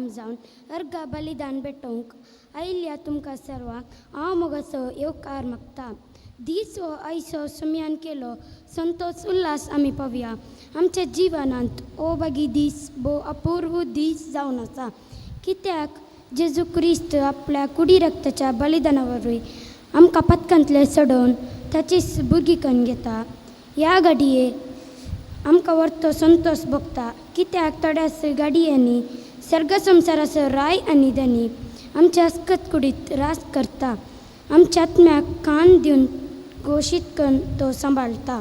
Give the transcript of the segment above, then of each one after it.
एककुटाम जावन अर्घा बलिदान भेटोवंक आयिल्ल्या तुमकां सर्वांक हांव मोगाचो येवकार मागता. दीस हो आयचो सुम्यान केलो संतोष उल्हास आमी पावया. आमच्या जिवनांत ओ बागी दीस भोव अपूर्व दीस जावन आसा, कित्याक जेजू क्रिस्त आपल्या कुडी रक्ताच्या बलिदाना वरवीं आमकां पथकांतले सोडोवन ताची भुरगीकरण घेता. ह्या गाडये आमकां व्हरतो संतोष भोगता, कित्याक थोड्याच गाडयांनी सर्ग संवसाराचो राय आनी धनी आमच्या अस्कत कुडीत रास करता. आमच्या आत्म्याक कान दिवन घोशीत करून तो सांबाळटा.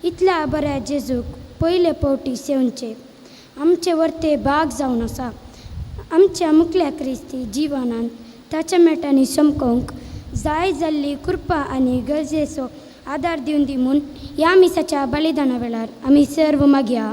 इतल्या बऱ्या जेजूक पयले पावटी सेवचे आमचे वर्ते भाग जावन आसा. आमच्या मुखल्या क्रिस्ती जिवनांत ताच्या मेटांनी समकोवंक जाय जाल्ली कृपा आनी गरजेचो आदार दिवन दी म्हूण ह्या मिसाच्या बलिदाना वेळार आमी सर्व मागया.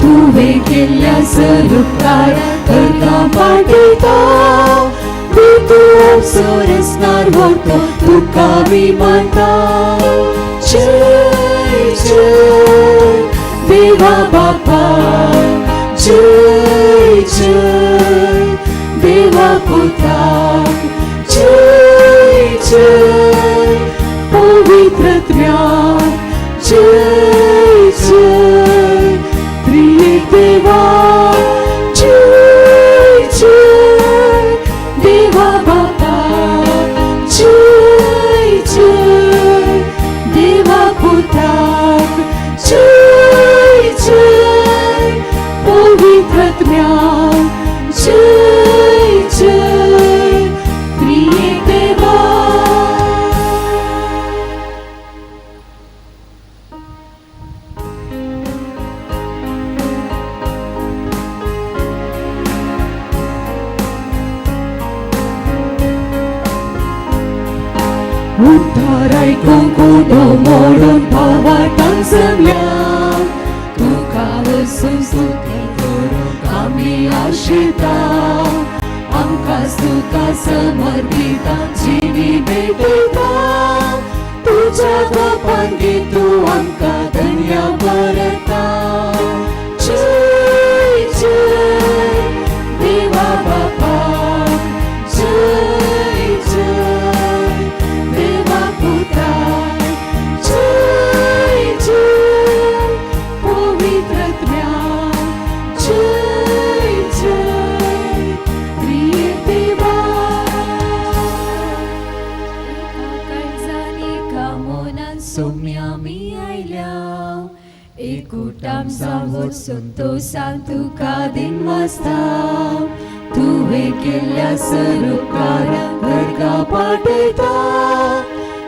तुवें केल्ल्या सरुपकार करता पाठयता, तूं सोरसनार व्हरतो तुका आमी मानता. जय जय देवा बापा, जय जय देवा पुता, जय जय पवित्र त्र्या, जय जय त्रिएक देवा, जय जय देवा बापा, जय जय देवा पुता, जय जय पवित्र त्र्या, जय जय त्रिएक देवा. उद्धाराय कुंकुडो मोडून भावाटान जमल्या, तुका वसून स्तुती करूंक आमी आशिता. आमकां तुका समर्पिता जिणी भेटयता, तुज्या गोपान तूं आमकां धन्या बरता. जय जय देवा बापा, जय जय देवा पुता, जय जय पवित्र त्र्या, जय जय त्रिएक देवा. एका काळजान एका मनान सोम्या आमी आयल्या, एकूटाम जावन संतोषान तुका दिनवासता. तुवें केल्ल्या सरुपकारांक अर्घा पाठयता,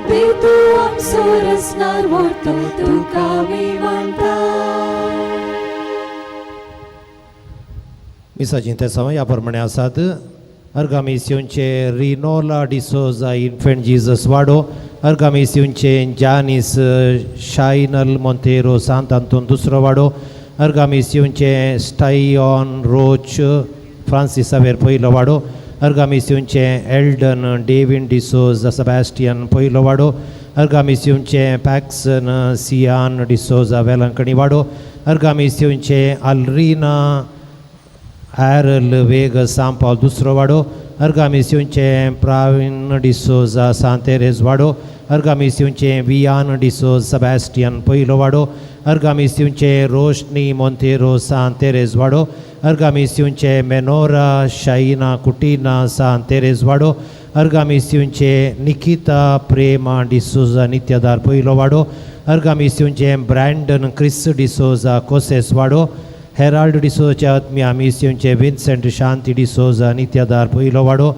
देव तूं आमचो रसनार व्हरतो तुका आमी मानता. मिसाचीं तेसांव ह्या प्रमाणे आसात. अर्गामिस्यूंचे रिनोला डिसोजा, इन्फेंट जीजस वाडो. अर्गामिस्यूंचे जानीस शायनल मोंतेरो, सांत आंतोन दुसरो वाडो. अर्गामिस्यूंचे स्टायॉन रोच, फ्रांसीस सावेर पयलो वाडो. अर्गामिस्यूंचे एल्डन डेविन डिसोजा, सेबास्टियन पयलो वाडो. अर्गामिस्यूंचे पॅक्सन सियान डिसोजा, वेलंकणी वाडो. अर्गामिस्यूंचे अल्रिना ॲरल वेग, सांपाल दुसरो वाडो. अर्गामिस्यूंचे प्रावीण डिसोजा, सांतेरेज वाडो. अर्गामिस्यूंचे वियान डिसोज, सेबास्टियन पयलो वाडो. अर्गामिस्यूंचे रोशनी मोंतेरो, सांतेरेज वाडो. अर्गामिस्यूंचे मेनोरा शाइना कुटिना, सांतेरेज वाडो. अर्गामिस्यूंचे निकिता प्रेमा डिसोजा, नित्यदार पयलो वाडो. अर्गामिस्यूंचे ब्रँडन क्रिस डिसोजा, कोसेस वाडो. हेराल्ड डिसोजाच्या आत्म्या मिस्यूंचे विन्सेंट शांती डिसोजा, नित्यदार पयलो वाडो.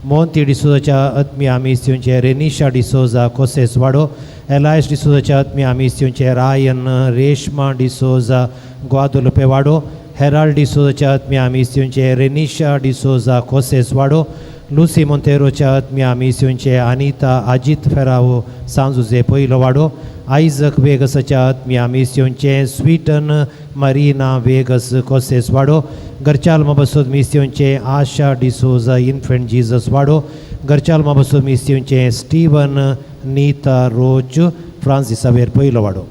मोंती डिसोजाच्या आत्म्या मिस्यूंचे रेनिशा डिसोजा, कोसेस वाडो. एलायस डिसोजाच्या आत्म्या मिस्यूंचे रायन रेशमा डिसोजा, ग्वादुलपे वाडो. हेराल्ड डिसोजाच्या आत्म्या मिस्यूंचे रेनिशा डिसोजा, कोसेस वाडो. लुसी मोंतेरोच्या आत्म्या मिस्यूंचे अनिता अजित फेरावो, सांजुजे पयलो वाडो. आयजक वेगसाच्या आत्म्या मिस्यूंचे स्वीटन मरीना वेगस, कोसेस वाडो. घरच्याल मबसूद मिस्यूंचे आशा डिसोजा, इन्फेंट जीजस वाडो. घरच्याल मबसूद मिस्यूंचे स्टीवन नीता रोच, फ्रांसीस सावेर पयलो वाडो.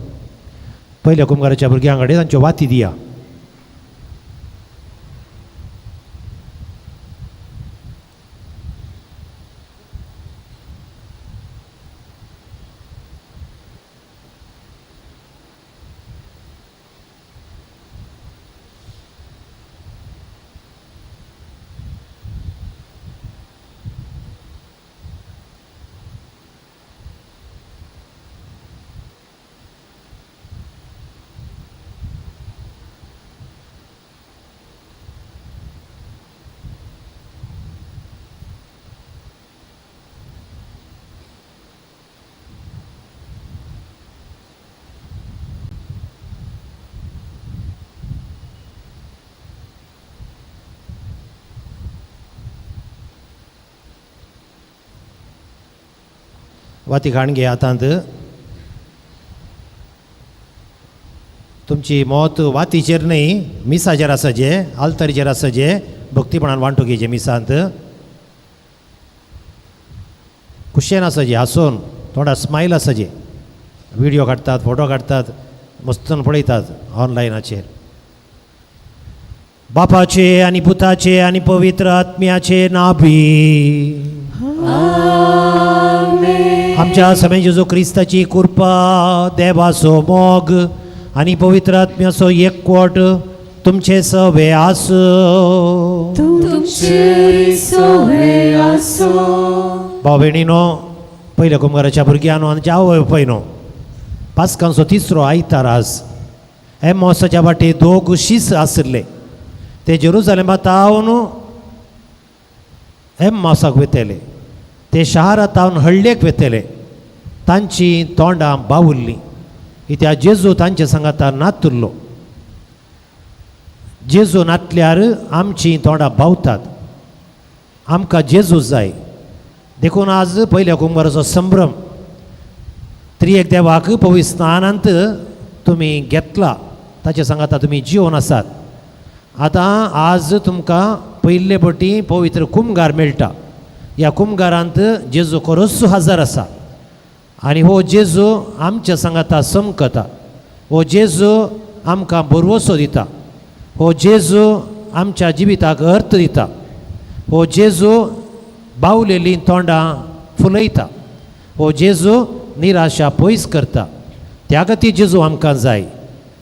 पयल्या कुमगाराच्या भुरग्यां कडेन तांच्यो वाती दिया. वाती काण घे हातांत. तुमची मौत वातीचेर न्हय, मिसाचेर आसा, जे आल्तरीचेर आसा, जे भक्तीपणान वांटू घेचे मिसांत. खुशयेन आसा, जे हांसून तोंडार स्मायल आसा. जे व्हिडियो काडटात, फोटो काडटात, मस्तून पळयतात ऑनलायनाचेर. बापाचे आनी पुताचे आनी पवित्र आत्म्याचे नांवी. आमच्या समे जेजू क्रिस्ताची कृपा, देवाचो मोग आनी पवित्र आत्म्याचो एकवट तुमचे सवे आसूं. तुमचे सोहे आसो. भाव भयणीनो, पयल्या कुमगाराच्या भुरग्यानो आनी आवय बापायनो, पास्कांचो तिसरो आयतार आज. एमोसाच्या वाटे दोग शीस आशिल्ले. ते जेरुजालेमा तावन एम्मासाक वयतले, ते शहरा तावन हळ्ळेक वयतले. तांची तोंडां बावुल्लीं कित्याक जेजू तांचे सांगाता नातुल्लो. जेजू नातल्यार आमचीं तोंडां बावतात. आमकां जेजू जाय. देखून आज पयल्या कुंभाराचो संभ्रम. त्रिएक देवाक पवित्र स्नानांत तुमी घेतला, ताचे सांगाता तुमी जिवन आसात. आतां आज तुमकां पयले पटी पवित्र कुमगार मेळटा. ह्या कुमगारांत जेजू खरोच हजर आसा आनी हो जेजू आमच्या सांगाता समकता. हो जेजू आमकां भरवसो दिता. हो जेजू आमच्या जिविताक अर्थ दिता. हो जेजू बावलेलीं तोंडां फुलयता. हो जेजू निराशा पयस करता. त्या खातीर जेजू आमकां जाय.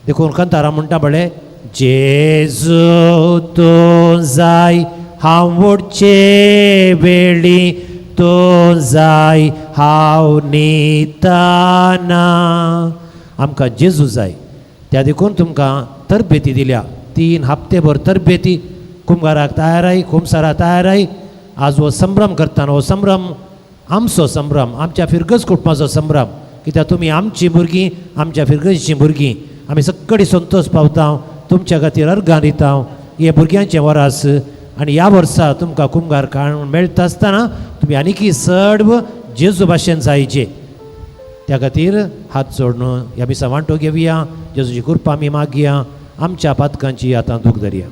देखून कांतारा म्हणटा पळय, जेजू तूं जाय हांव वडचे वेळी, तूं जाय हांव न्हिदतना. आमकां जेजू जाय. त्या देखून तुमकां तरबेती दिल्या. 3 हप्तेभर तरबेती. कुमगाराक तयाराय, कुमसाराक तयाराय. आज हो संभ्रम करतना हो संभ्रम आमचो संभ्रम, आमच्या फिरगज कुटुंबाचो संभ्रम, कित्याक तुमी आमचीं भुरगीं, आमच्या फिरगजीचीं भुरगीं. आमी सगळी संतोष पावता, तुमच्या खातीर अर्गां दिता. हे भुरग्यांचें वरास आनी ह्या वर्सा तुमकां कुमगार काण मेळटा आसतना तुमी आनीकय चड जेजू भाशेन जायचे. त्या खातीर हात जोडून ह्या मिसा वांटो घेवया, जेजूची कृपा आमी मागया, आमच्या पातकांची आतां दूख धरया.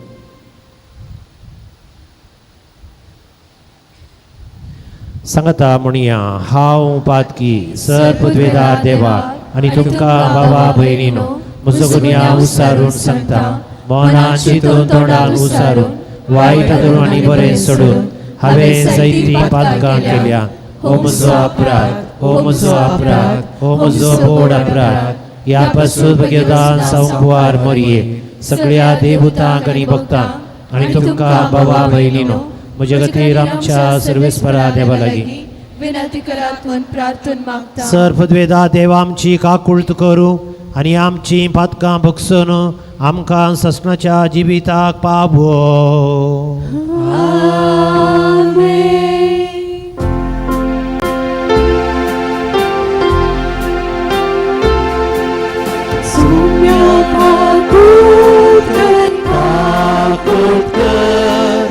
सांगता म्हणया, हांव पातकी सर पदवेदार देवा आनी तुमकां बाबा भयणीनो म्हजो गुन्यांव उसारून सांगता, मनान चिंतून तोंडान उसारून वायट धरून आनी बरें सोडून हांवें जायतीं पातकां केल्या. हो म्हजो अपराध, हो म्हजो अपराध, हो म्हजो व्हड अपराध. ह्या पासून भगेदान संकवार मोरये सगळ्या देवतांक आनी भक्तांक आनी तुमकां बाबा भयणीनो म्हज्या खातीर आमच्या सर्वेस्परा देवा लागीं विनंती करात म्हूण प्रार्थन मागता. सर पदवेदा देवा आमची काकुळट करूं आनी आमची पातकां भोगसून आमकां ससनाच्या जिविताक पावो. काकूट कर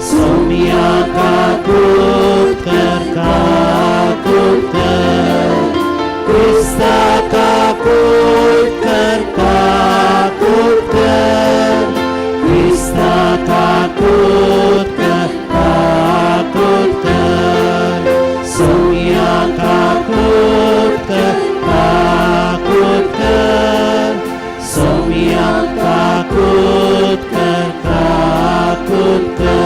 सोम्या, काकूट कर, काकूट कर क्रिस्ता, काकूट कर, काकूट कर क्रिस्ता, काकूट कर, काकूट कर सोम्या, काकूट कर, काकूट कर सोम्या, काकूट कर, काकूट कर.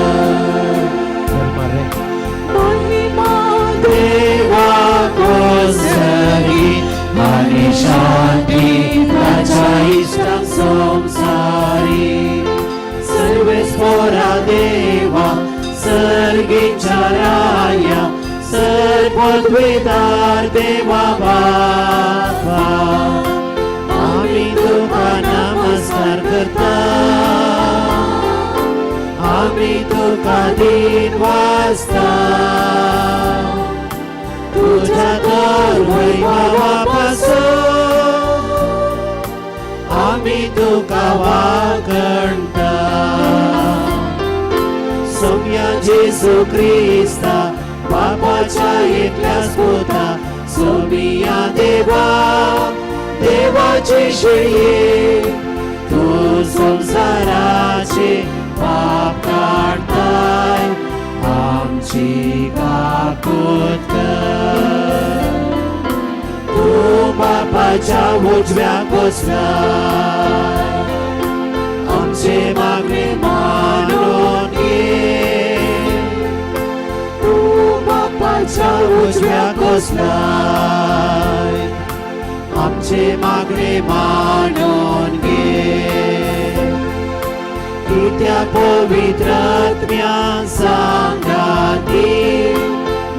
देवा गोसरी आनी शांती ताच्या इश्टांक संवसारी. सर्वेस्पोरा देवा सर्गीच्या राया सर्वद्वेदार देवा बापा आमी तुका नमस्कार करता, आमी तुका दिन वाजता. तुझ्या तर वैभवा पासून आमी तुका वागणता. सोम्या जेजू क्रिस्ता बापाच्या एकल्याच पुता, सोमिया देवा देवाचे शेळये, तूं संवसाराचे पाप काडताय आमची काकूत कर. तूं बापाच्या उजव्याक बसलाय, आमचे मागणे मानून घे. तूं बापाच्या उजव्याक बसलाय, आमचे मागणे मानून घे. कित्या पवित्र आत्म्या सांगाती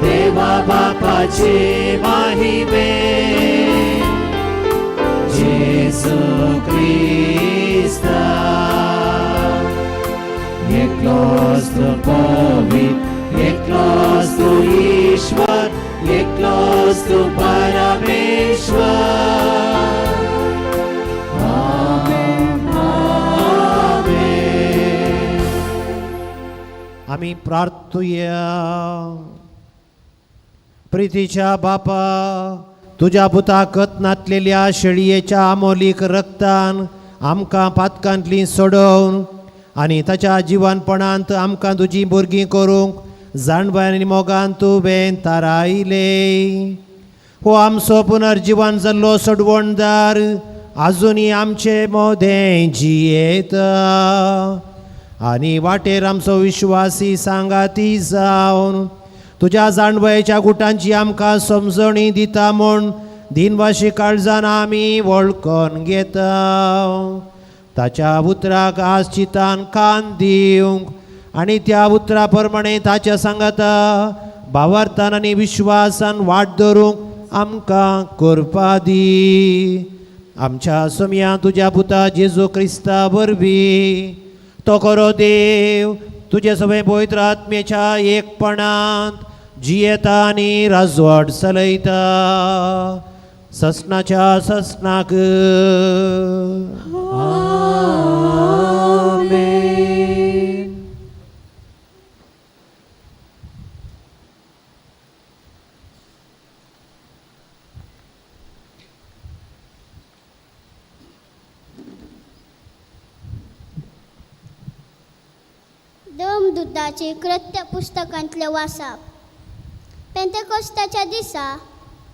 देवा बापाचे माहिमे जेजू क्रिस्ता एकलोच तूं पवित्र, एकलोच तूं ईश्वर, एकलोच तूं परमेश्वर. आमेन, आमेन. आमी प्रार्थुया. प्रितीच्या बापा, तुज्या पुताक नातलेल्या शेळयेच्या आमोलीक रक्तान आमकां पातकांतली सोडोवन आनी ताच्या जिवनपणांत आमकां तुजी भुरगीं करूंक जाणवाय आनी मोगान तुवें थारायले. हो आमचो पुनर्जिवन जाल्लो सोडवणदार आजुनी आमचे मोदें जियेता आनी वाटेर आमचो विश्वासी सांगाती जावन तुज्या जाणवयेच्या गुटांची आमकां समजणी दिता म्हूण दिनवाशी काळजान आमी वळखून घेता. ताच्या उतराक आज चितान कान दिवंक आनी त्या उतरा प्रमाणे ताच्या सांगाता भावार्थान आनी विश्वासान वाट धरूंक आमकां करपा दी. आमच्या सोमया तुज्या पुता जेजू क्रिस्ता वरवीं तो खरो देव तुजे सगळे पवित्र आत्म्याच्या एकपणांत जियेता आनी राजवट चलयता ससनाच्या ससनाक. आमेन. प्रेरितांची कृत्य पुस्तकांतले वाचप. पेंतेकोस्ताच्या दिसा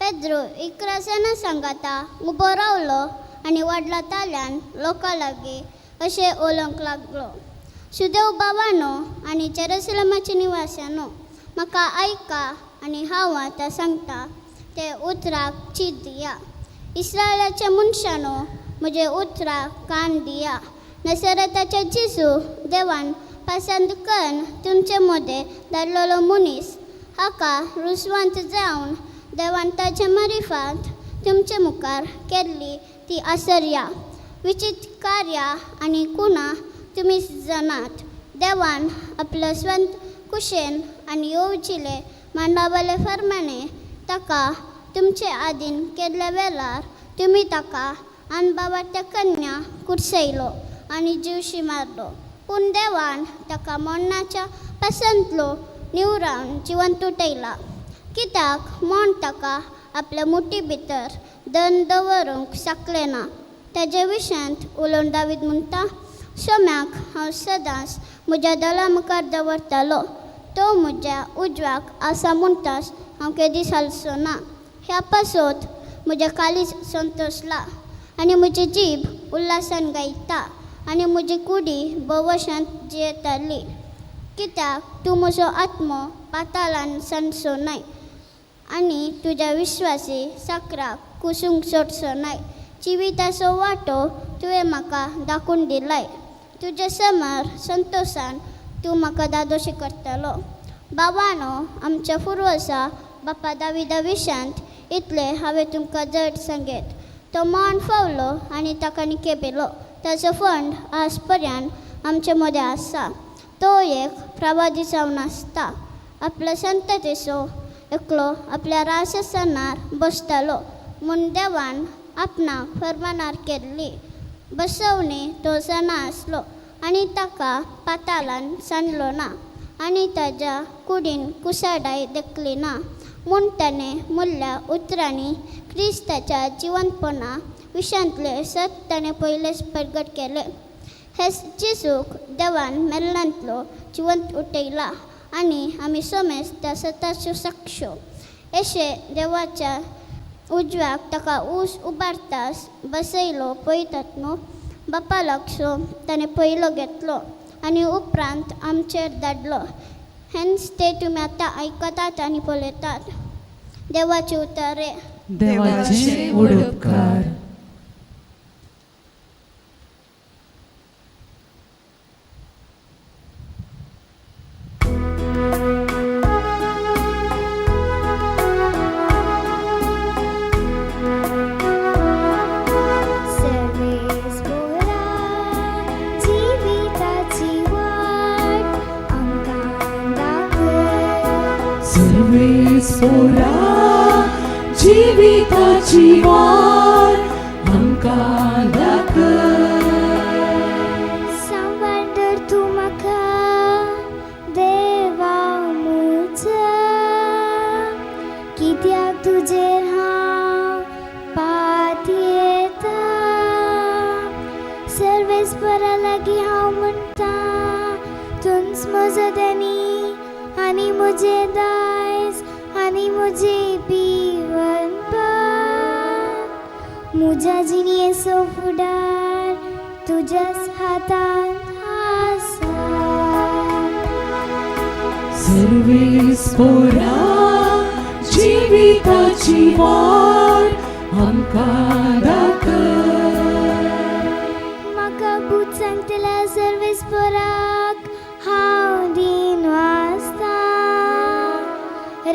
पेद्रो 11 जाणां सांगाता उबो रावलो आनी व्हडल्या ताल्यान लोकां लागीं अशें उलोवंक लागलो, सुदेव बाबानो आनी जेरुसलेमाच्या निवास्यानो, म्हाका आयका आनी हांव आतां सांगता ते उतराक चीत दिया. इस्रायलाच्या मनशानो, म्हजे उतराक कान दिया. नसरताचे जेजू देवान पसंत करून तुमचे मदें धाडलेलो मनीस, हाका रुजवंत जावन देवान ताचे मारिफात तुमचे मुखार केल्ली ती आसर्या विचित्र कार्यां आनी कुणां तुमी जाणात. देवान आपल्या स्वंत कुशेन आनी येवजिले मांडावले फर्माणे ताका तुमचे आदीन केल्ल्या वेळार तुमी ताका अनबावाच्या कन्या कुर्सयलो आनी जिवशी मारलो. पूण देवान ताका मरणाच्या पसंतलो निवरावन जिवंत उठयला, कित्याक मरण ताका आपल्या मुठी भितर दंड दवरूंक शकलें ना. ताजे विशयांत उलोवन दावीद म्हणटा, सोम्याक हांव सदांच म्हज्या दोळ्यां मुखार दवरतालो, तो म्हज्या उजव्याक आसा म्हणटाच हांव केदीच हालचो ना. ह्या पासत म्हजें काळीज संतोशलां आनी म्हजी जीब उल्हासान गायता आनी म्हजी कुडी भोवशांत जियेताली, कित्याक तूं म्हजो आत्मो पाताळान सांडचो न्हय आनी तुज्या विश्वासी साकराक कुसूंक सोडचो न्हय. जिविताचो वांटो तुवें म्हाका दाखोवन दिलाय, तुजे समर संतोशान तूं म्हाका दादोशी करतलो. बाबानो, आमच्या पुर्वजा बापा दाविदा विशांत इतलें हांवें तुमकां जड सांगेत. तो मरण फावलो आनी ताका निकेपेलो, ताचो फंड आज पर्यंत आमचे मदें आसा. तो एक प्रवादी जावन आसता, आपल्या संततेचो एकलो आपल्या राजस्थानार बसतालो म्हूण देवान आपणाक फर्मानार केल्ली बसवणी तो जाणा आसलो आनी ताका पाताळान सांडलो ना आनी ताज्या कुडीन कुसाडाय देखली ना. म्हूण ताणें मुल्ल्या उतरांनी क्रिस्ताच्या जिवंतपणा विशयांतलें सत ताणें पयलेंच प्रगट केलें. हेच जेजूक देवान मेल्ल्यांतलो जिवंत उठयला आनी आमी सोमेस त्या सताच्यो साक्षो. अशें देवाच्या उजव्याक ताका ऊस उबारतास बसयलो पळयतात न्हू, बापा लागसो ताणें पयलो घेतलो आनी उपरांत आमचेर धाडलो. हेन्स ते तुमी आतां आयकतात आनी पळयतात. देवाचे उतर रे. देवाचे उपकार. सर्वेस्पोरा जिविताची वाट आमकां दाखय. सर्वेस्पोरा जिविताची वाट आमकां दाखय. सांबाळ तर तूं म्हाका देवा म्हज्या, कित्याक तुजेर हांव पातयेता. सर्वेस्परा लागीं हांव म्हणटा, तूंच म्हजो धनी आनी म्हजें दायज आनी म्हजें पिवनपान. म्हज्या जिणेचो फुडार तुज्याच हातांत आसा. सर्वेस्पोरा जिविताची वाट आमकां दाखय. म्हाका भूत सांगतल्या सर्वेस्पराक हांव दीन वाचता.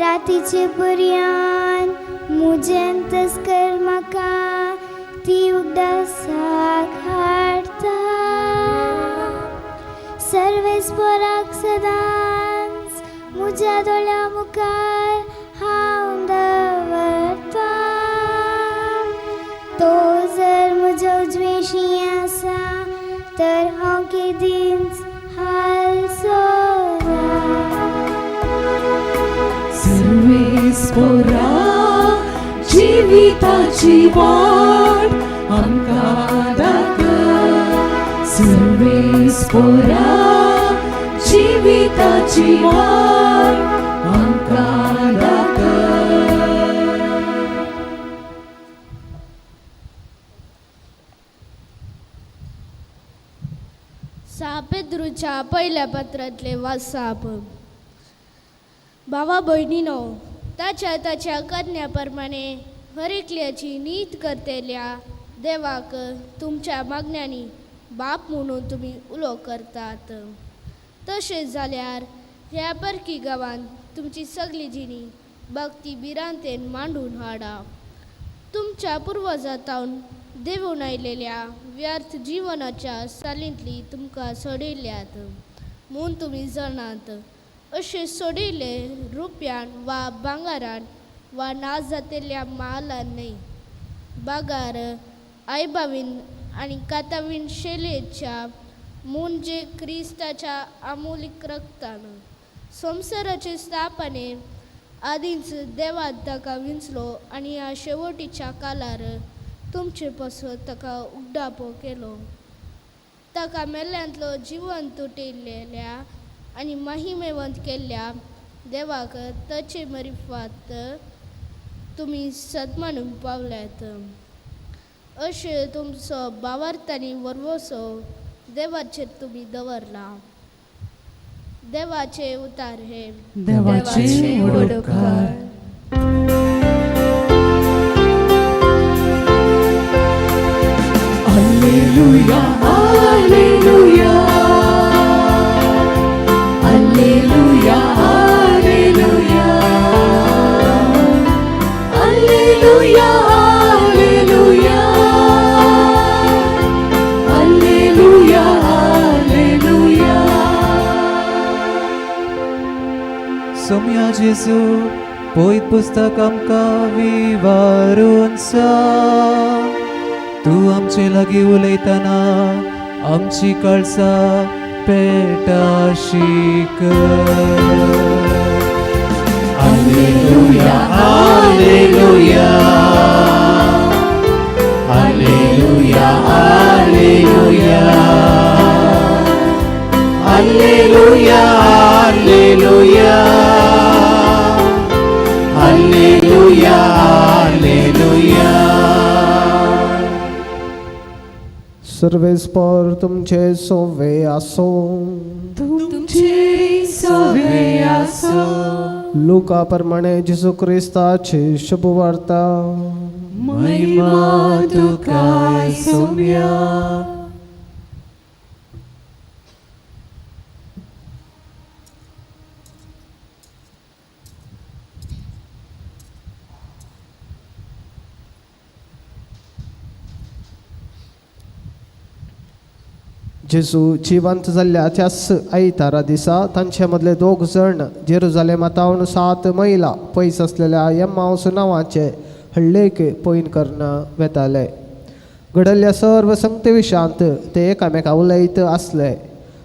रातीचे पर्यान म्हजें अंतस्कर म्हाका ती उगडासाक हाडटा. सर्वेस्पराक सदांच म्हज्या दोळ्या मुखार हांव दवरता. तो जर म्हजो उजवेशी आसा तर हांव केदींच हालचो ना. सर्वेस्पोरा जिविताची वाट आमकां दाखय. सर्वेस्पोरा जिविताची वाट आमकां दाखय. सा पेद्रूच्या पयल्या पत्रांतले वासाप. भावा भयणीनो, ताच्या ताच्या करण्या प्रमाणे हर एकल्याची नीत करतल्या देवाक तुमच्या मागण्यांनी बाप म्हणून तुमी उलो करतात. तशें जाल्यार ह्या परकी गांवांत तुमची सगळी जिणी भक्ती भिरांतेन मांडून हाडा. तुमच्या पुर्वजां तावन देवून आयलेल्या व्यर्थ जिवनाच्या सालींतली तुमकां सोडयल्यात म्हूण तुमी जाणात. अशें सोडयले रुपयान वा भांगरान वा ना जातेल्या मालान न्हय, बागार आयबावीन आनी कातावीन शैलेच्या म्हणजे क्रिस्ताच्या आमोलीक रक्तान. संवसाराचे स्थापने आदींच देवान ताका विंचलो आनी ह्या शेवटीच्या कालार तुमचे पासत ताका उगडापो केलो. ताका मेल्ल्यांतलो जिवंत उठयलेल्या आनी महिमेवंत केल्ल्या देवाक ताचे मरिफात तुमी सदमानूंक पावल्यात. अशें तुमचो भावार्थ आनी वरवसो देवाचेर तुमी दवरला. देवाचे उतार हे. देवाचे व्हड उपकार. Alleluia, alleluia, alleluia, alleluia, alleluia, alleluia, alleluia, alleluia. Saumya जेजू पयत पुस्तक आमकां विवारून सांग, तूं आमचे लागीं उलयतना आमची काळसा पेटा शिकय. Alleluia, alleluia, alleluia, alleluia, alleluia, alleluia, alleluia, alleluia. सर्वेस्पर तुमचे सोवे आसो. तुमचे सवे आसो. लुका प्रमाणे जेजू क्रिस्ताची शुभवार्ता. महिमा तुका सोम्या. जेजू जिवंत जाल्ल्या त्याच आयतारा दिसा तांचे मदले दोग जण जेरुजालेमातावन 7 मैलां पयस आसलेल्या एम्मावस नांवाचे हळ्ळेक पयन करून वेताले. घडल्ल्या सर्व संगते विशांत ते एकामेका उलयत आसले.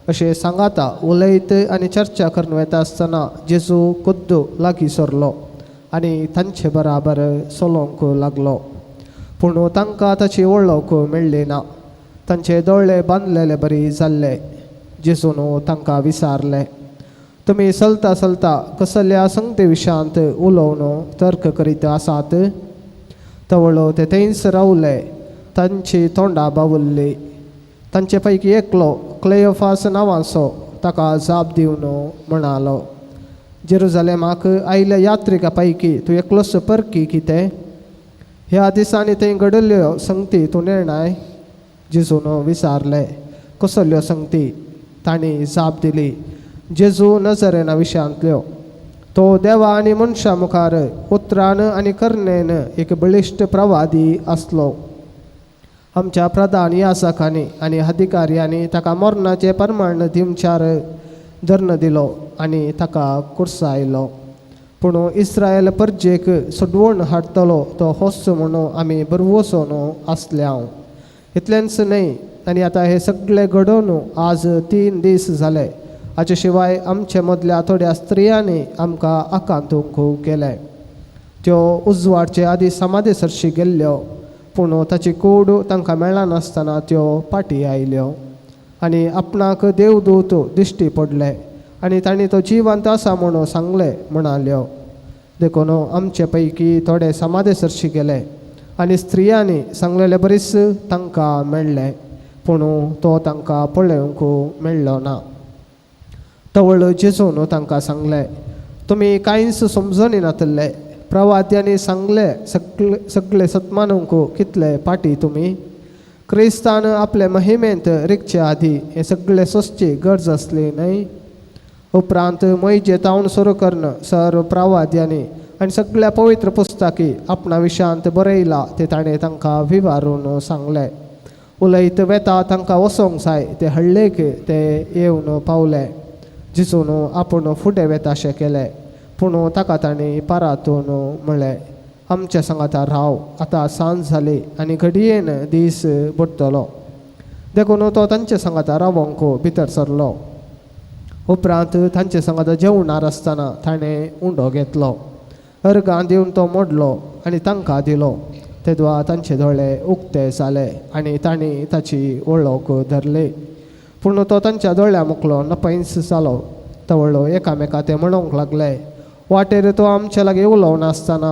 अशें सांगाता उलयत आनी चर्चा करून वेता आसतना जेजू खुद्द लागीं सरलो आनी तांचे बराबर चलोवंक लागलो. पूण तांकां ताची वळख मेळ्ळी ना. तांचे दोळे बांदलेले बरी जाल्ले. जेजून तांकां विचारलें, तुमी चलता चलता कसल्या संगते विशांत उलोवन तर्क करीत आसात? तवळो ते थंयच रावले. तांची तोंडां बावुल्ली. तांचे पैकी एकलो क्लेयोफास नांवाचो ताका जाप दिवन म्हणालो, जेरुजालेमाक आयिल्ल्या यात्रिका पैकी तूं एकलोच परकी कितें? ह्या दिसांनी थंय घडल्ल्यो संगती तूं निर्णय? जेजून विचारलें, कसल्यो संगती? तांणी जाप दिली, जेजू नजरेना विशयांतल्यो. तो देवा आनी मनशां मुखार उतरान आनी करणेन एक बळिश्ट प्रवादी आसलो. आमच्या प्रधान यासकांनी आनी अधिकाऱ्यांनी ताका मरणाचें प्रमाण दिवचार धर्ण दिलो आनी ताका कुर्सायलो. पूण इस्रायल परजेक सोडवण हाडटलो तो होच म्हणून आमी बरवसोन आसले. इतलेंच न्हय, आनी आतां हे सगळे घडोवन आज 3 दीस जाले. हाचे शिवाय आमचे मदल्या थोड्या स्त्रियांनी आमकां आकांतूंक केलें. त्यो उजवाडचे आदी समाधी सरशी गेल्ल्यो, पूण ताची कूड तांकां मेळनासतना त्यो फाटीं आयल्यो आनी आपणाक देवदूत दिश्टी पडले. आनी तांणी तो जिवंत आसा म्हणून सांगलें म्हणाल्यो. देखून आमचे पैकी थोडे समाधे सरशी गेले आनी स्त्रियांनी सांगलेले बरीच तांकां मेळ्ळें, पूण तो तांकां पळोवंक मेळ्ळो ना. तवळ जेजून तांकां सांगलें, तुमी कांयच समजून नातले. प्रवाद्यांनी सांगले सगळे सगळे सतमानूंक कितले पाटी तुमी क्रिस्तान आपले महिमेंत रिगचे आदी हें सगळें सोंसची गरज आसली न्हय. उपरांत मोहिजे तावन सुरू करून सर्व प्रवाद्यांनी आनी सगळ्या पवित्र पुस्तकी आपणा विशयांत बरयलां तें ताणें तांकां विवारून सांगलें. उलयत वेता तांकां वचोंक जाय ते हळ्ळेक ते येवन पावले. जेजून आपूण फुडें वेता अशें केलें, पूण ताका तांणी पारातून म्हळें, आमच्या सांगाता राव, आतां सांज जाली आनी घडयेन दीस बुडटलो. देखून तो तांचे सांगाता रावोंक भितर सरलो. उपरांत तांचे सांगाता जेवणार आसतना ताणें उंडो घेतलो, अर्गां दिवन तो मोडलो आनी तांकां दिलो. तेदवा तांचे दोळे उक्ते जाले आनी तांणी ताची वळख धरली. पूण तो तांच्या दोळ्या मुखलो नपैंस जालो. तवळो एकामेका ते म्हणूंक लागले, वाटेर तो आमच्या लागीं उलोवन आसतना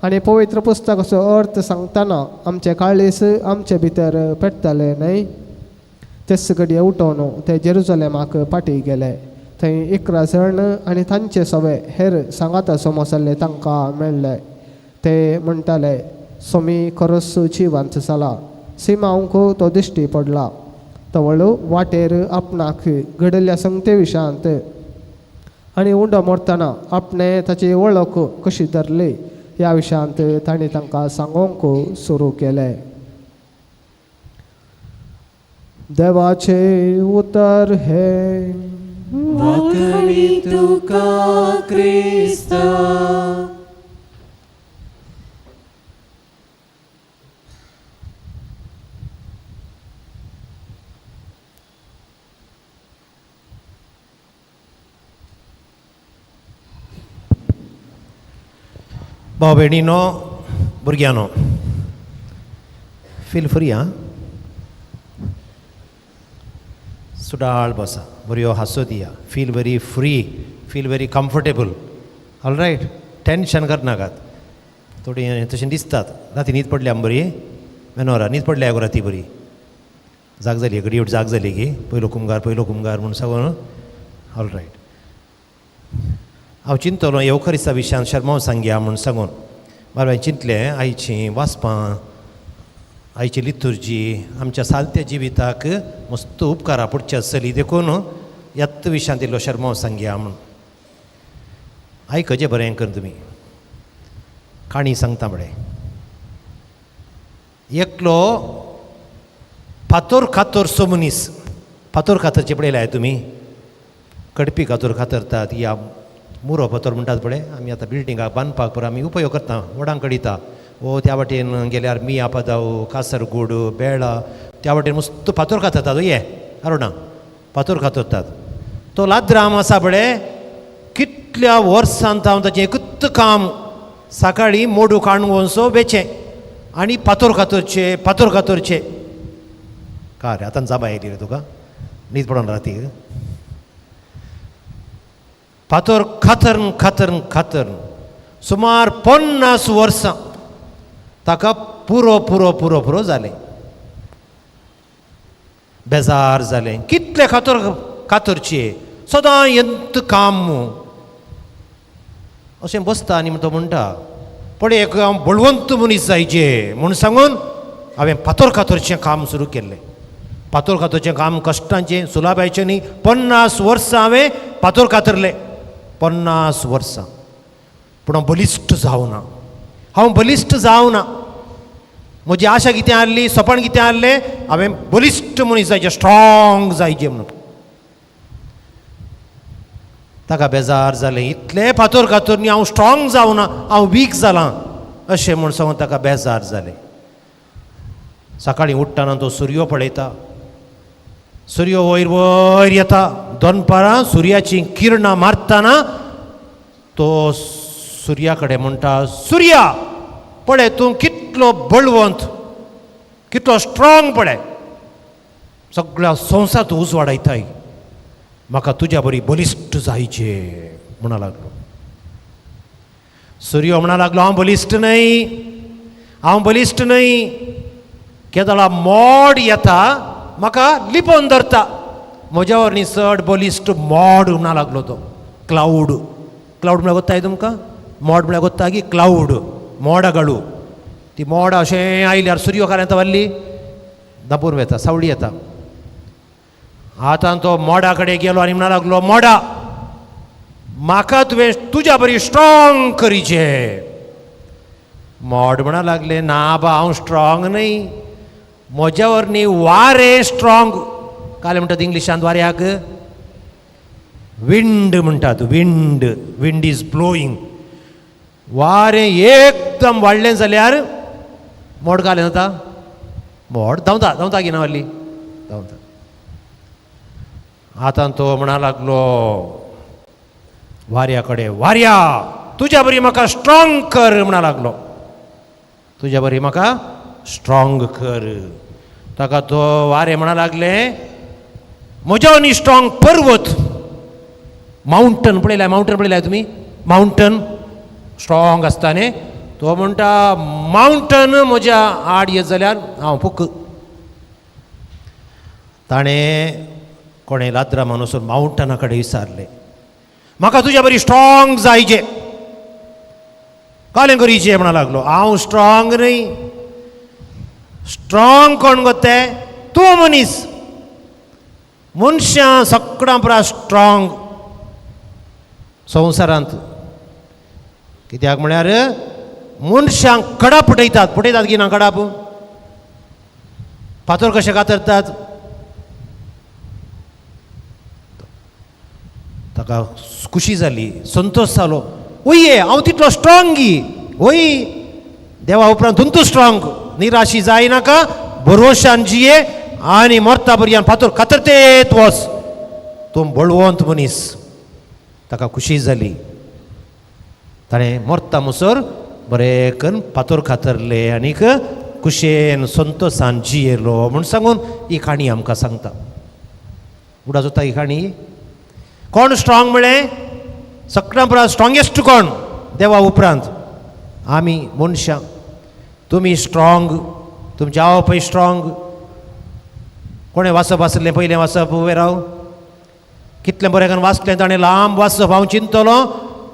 आनी पवित्र पुस्तकाचो अर्थ सांगतना आमचे काळीस आमचे भितर पेट्टले न्हय. तेच घडये उठोवन ते जेरुजलेमाक फाटीं गेले. थंय 11 जाण आनी तांचे सवे हेर सांगाता समजल्ले तांकां मेळ्ळे. ते म्हणटाले, सोमी खरोच जिवंत जाला, सिमांवक तो दिश्टी पडला. तवळ वाटेर आपणाक घडिल्ल्या संगते विशयांत आनी उंडो मोडटना आपणें ताची वळख कशी धरली ह्या विशयांत तांणी तांकां सांगूंक सुरू केलें. देवाचें उतर हें. वाकणी तुका क्रिस्ता. भाव भयणीनो, भुरग्यांनो, फील फ्री आं, सुडाळ बसा, बऱ्यो हांसो दिया, feel very free, feel very comfortable, all right. Tension करनाकात. थोडी तशें दिसतात राती न्हीद पडल्या बरी मेनोरा, न्हीद पडल्या गो राती बरी, जाग जाली घडये जाग जाली की पयलो कुमगार पयलो कुमगार म्हूण सांगून, ऑल रायट. हांव चिंतलो येवखरिस्ता विशयान शर्माव सांगया म्हूण सांगून. बाबा हांवें चिंतलें आयचीं वाचपां, आयची लितुर्जी आमच्या सालत्या जिविताक मस्त उपकारा पडची आसतली, देखून ह्याच विशयांत इल्लो शर्माव सांगया म्हूण. आयकचें बरें कर तुमी, काणी सांगता म्हळें. एकलो फातोर कातरचो मनीस, फातोर कातरचे पळयल्या तुमी, कडपी कातोर कातरतात या मुरो फातोर म्हणटात पळय, आमी आतां बिल्डिंगाक बांदपाक पळय आमी उपयोग करता, व्हडांक कडिता. ओ त्या वाटेन गेल्यार मिया पदाव, कासरगोड, बेळा, त्या वाटेन मस्त फातोर कातरतात. ये अरुणा फातोर कातरतात. तो लाद्राम आसा पळय, कितल्या वर्सांत हांव ताचें एकूच काम, सकाळीं मोडू काणगोनसो वेचें आनी फातोर कातरचे फातोर कातरचे. का रे आतां जाबा येयली रे तुका, न्हीद पडोन राती. फातोर कातरून कातरून कातरून सुमार 50 वर्सां ताका पुरो पुरो पुरो पुरो जालें, बेजार जालें. कितले फातोर कातरचे, सदां यंत काम अशें बसता आनी तो म्हणटा, पळय एक हांव बळवंत मनीस जायचे म्हूण सांगून हांवें फातोर कातरचें काम सुरू केल्लें. फातोर कातरचें काम कश्टांचें, सुलाबायचें न्ही. 50 वर्सां हांवें फातोर कातरले, 50 वर्सां. पूण हांव बलिश्ट जावना, हांव बलिश्ट जावना. म्हजी आशा कितें आहली, सपन कितें आहलें, हांवें बलिश्ट मनीस जायचें, स्ट्रोंग जायचें म्हणून. ताका बेजार जालें, इतलें फातोर कातर न्ही, हांव स्ट्रोंग जावना, हांव वीक जालां अशें म्हूण सांगून ताका बेजार जालें. सकाळीं उठ्ठना तो सुर्यो पळयता, सुर्यो वयर वयर येता, दनपारां सुर्याचीं किरणां मारतना तो सुर्या कडेन म्हणटा, सुर्या पळय तूं कितलो बळवंत, कितलो स्ट्रोंग, पळय सगळ्या संवसार तूं उजवाडायताय. म्हाका तुज्या बरी बलिश्ट जायचे म्हणा लागलो. सुर्यो म्हणा लागलो हांव बलिश्ट न्हय, हांव बलिश्ट न्हय. केदळा मोड येता म्हाका लिपोवन धरता, म्हज्या वरवीं चड बलिश्ट मोड म्हणा लागलो तो. क्लावड, क्लावड म्हळ्यार गोत्ताय तुमकां? मोड म्हळ्यार गोत्ता की क्लावड, मोडा गाळू. ती मोड अशें आयल्यार सुर्यो काल येता वल्ली दापूर वेता, सावळी येता. आतां तो मोडा कडेन गेलो आनी म्हणा लागलो मोडा म्हाका तुवें तुज्या बरी स्ट्रॉंग करीचे. मोड म्हणा लागले ना बा हांव स्ट्रॉंग न्हय, म्हज्या वरवीं वारें स्ट्रॉंग. काल म्हणटात इंग्लिशांत वाऱ्याक विंड म्हणटात, विंड, विंड is blowing. वारें एकदम वाडलें जाल्यार मोड काल जाता, मोड धांवता धांवता की ना व्हडली धांवता. आतां तो म्हणा लागलो वाऱ्या कडेन, वाऱ्या तुज्या बरी म्हाका स्ट्रॉंग कर म्हणा लागलो, तुज्या बरी म्हाका स्ट्रॉंग कर. ताका तो वारें म्हणा लागले म्हज्या आनी स्ट्रॉंग पर्वत, मावंटन पळयलाय, मावंटन पळयलाय तुमी? मावंटन स्ट्रॉंग आसता न्ही. तो म्हणटा मावंटन म्हज्या आड येत जाल्यार हांव फुक. ताणें कोणें लाद्रा वचून मावंटना कडेन विचारलें म्हाका तुज्या बरी स्ट्रॉंग जायचे, कालें करीचे म्हणा लागलो. हांव स्ट्रॉंग न्हय, स्ट्रॉंग कोण गो ते? तूं मनीस. मनशां सगळ्यां परस स्ट्रॉंग संवसारांत. कित्याक म्हळ्यार मनशांक कडाप पुटयतात, पुटयतात की ना कडाप? फातर कशे कातरतात. ताका खुशी जाली, संतोश जालो, वय हांव तितलो स्ट्रॉंग गी, वय देवा उपरांत तुमतू स्ट्रॉंग. निराशी जायनाका, भरोशान जिये आनी मरता पर्यंत फातर कातरतेत वच, तूं बळवंत मनीस. ताका खुशी जाली. ताणें मरता मुसर बरें करून फातर कातरले आनीक खुशयेन संतोशान जियेलो म्हूण सांगून ही काणी आमकां सांगता. उडास जाता ही काणी. कोण स्ट्रॉंग म्हळें? सगळ्यां परस स्ट्रॉंगेस्ट कोण? देवा उपरांत आमी मनशां. तुमी स्ट्रॉंग, तुमचे आवय बापूय स्ट्रॉंग. कोणें वाचप आसलें पयलें वाचप उबें राव, कितलें बरें करून वाचलें ताणें, लांब वाचप. हांव चिंतलो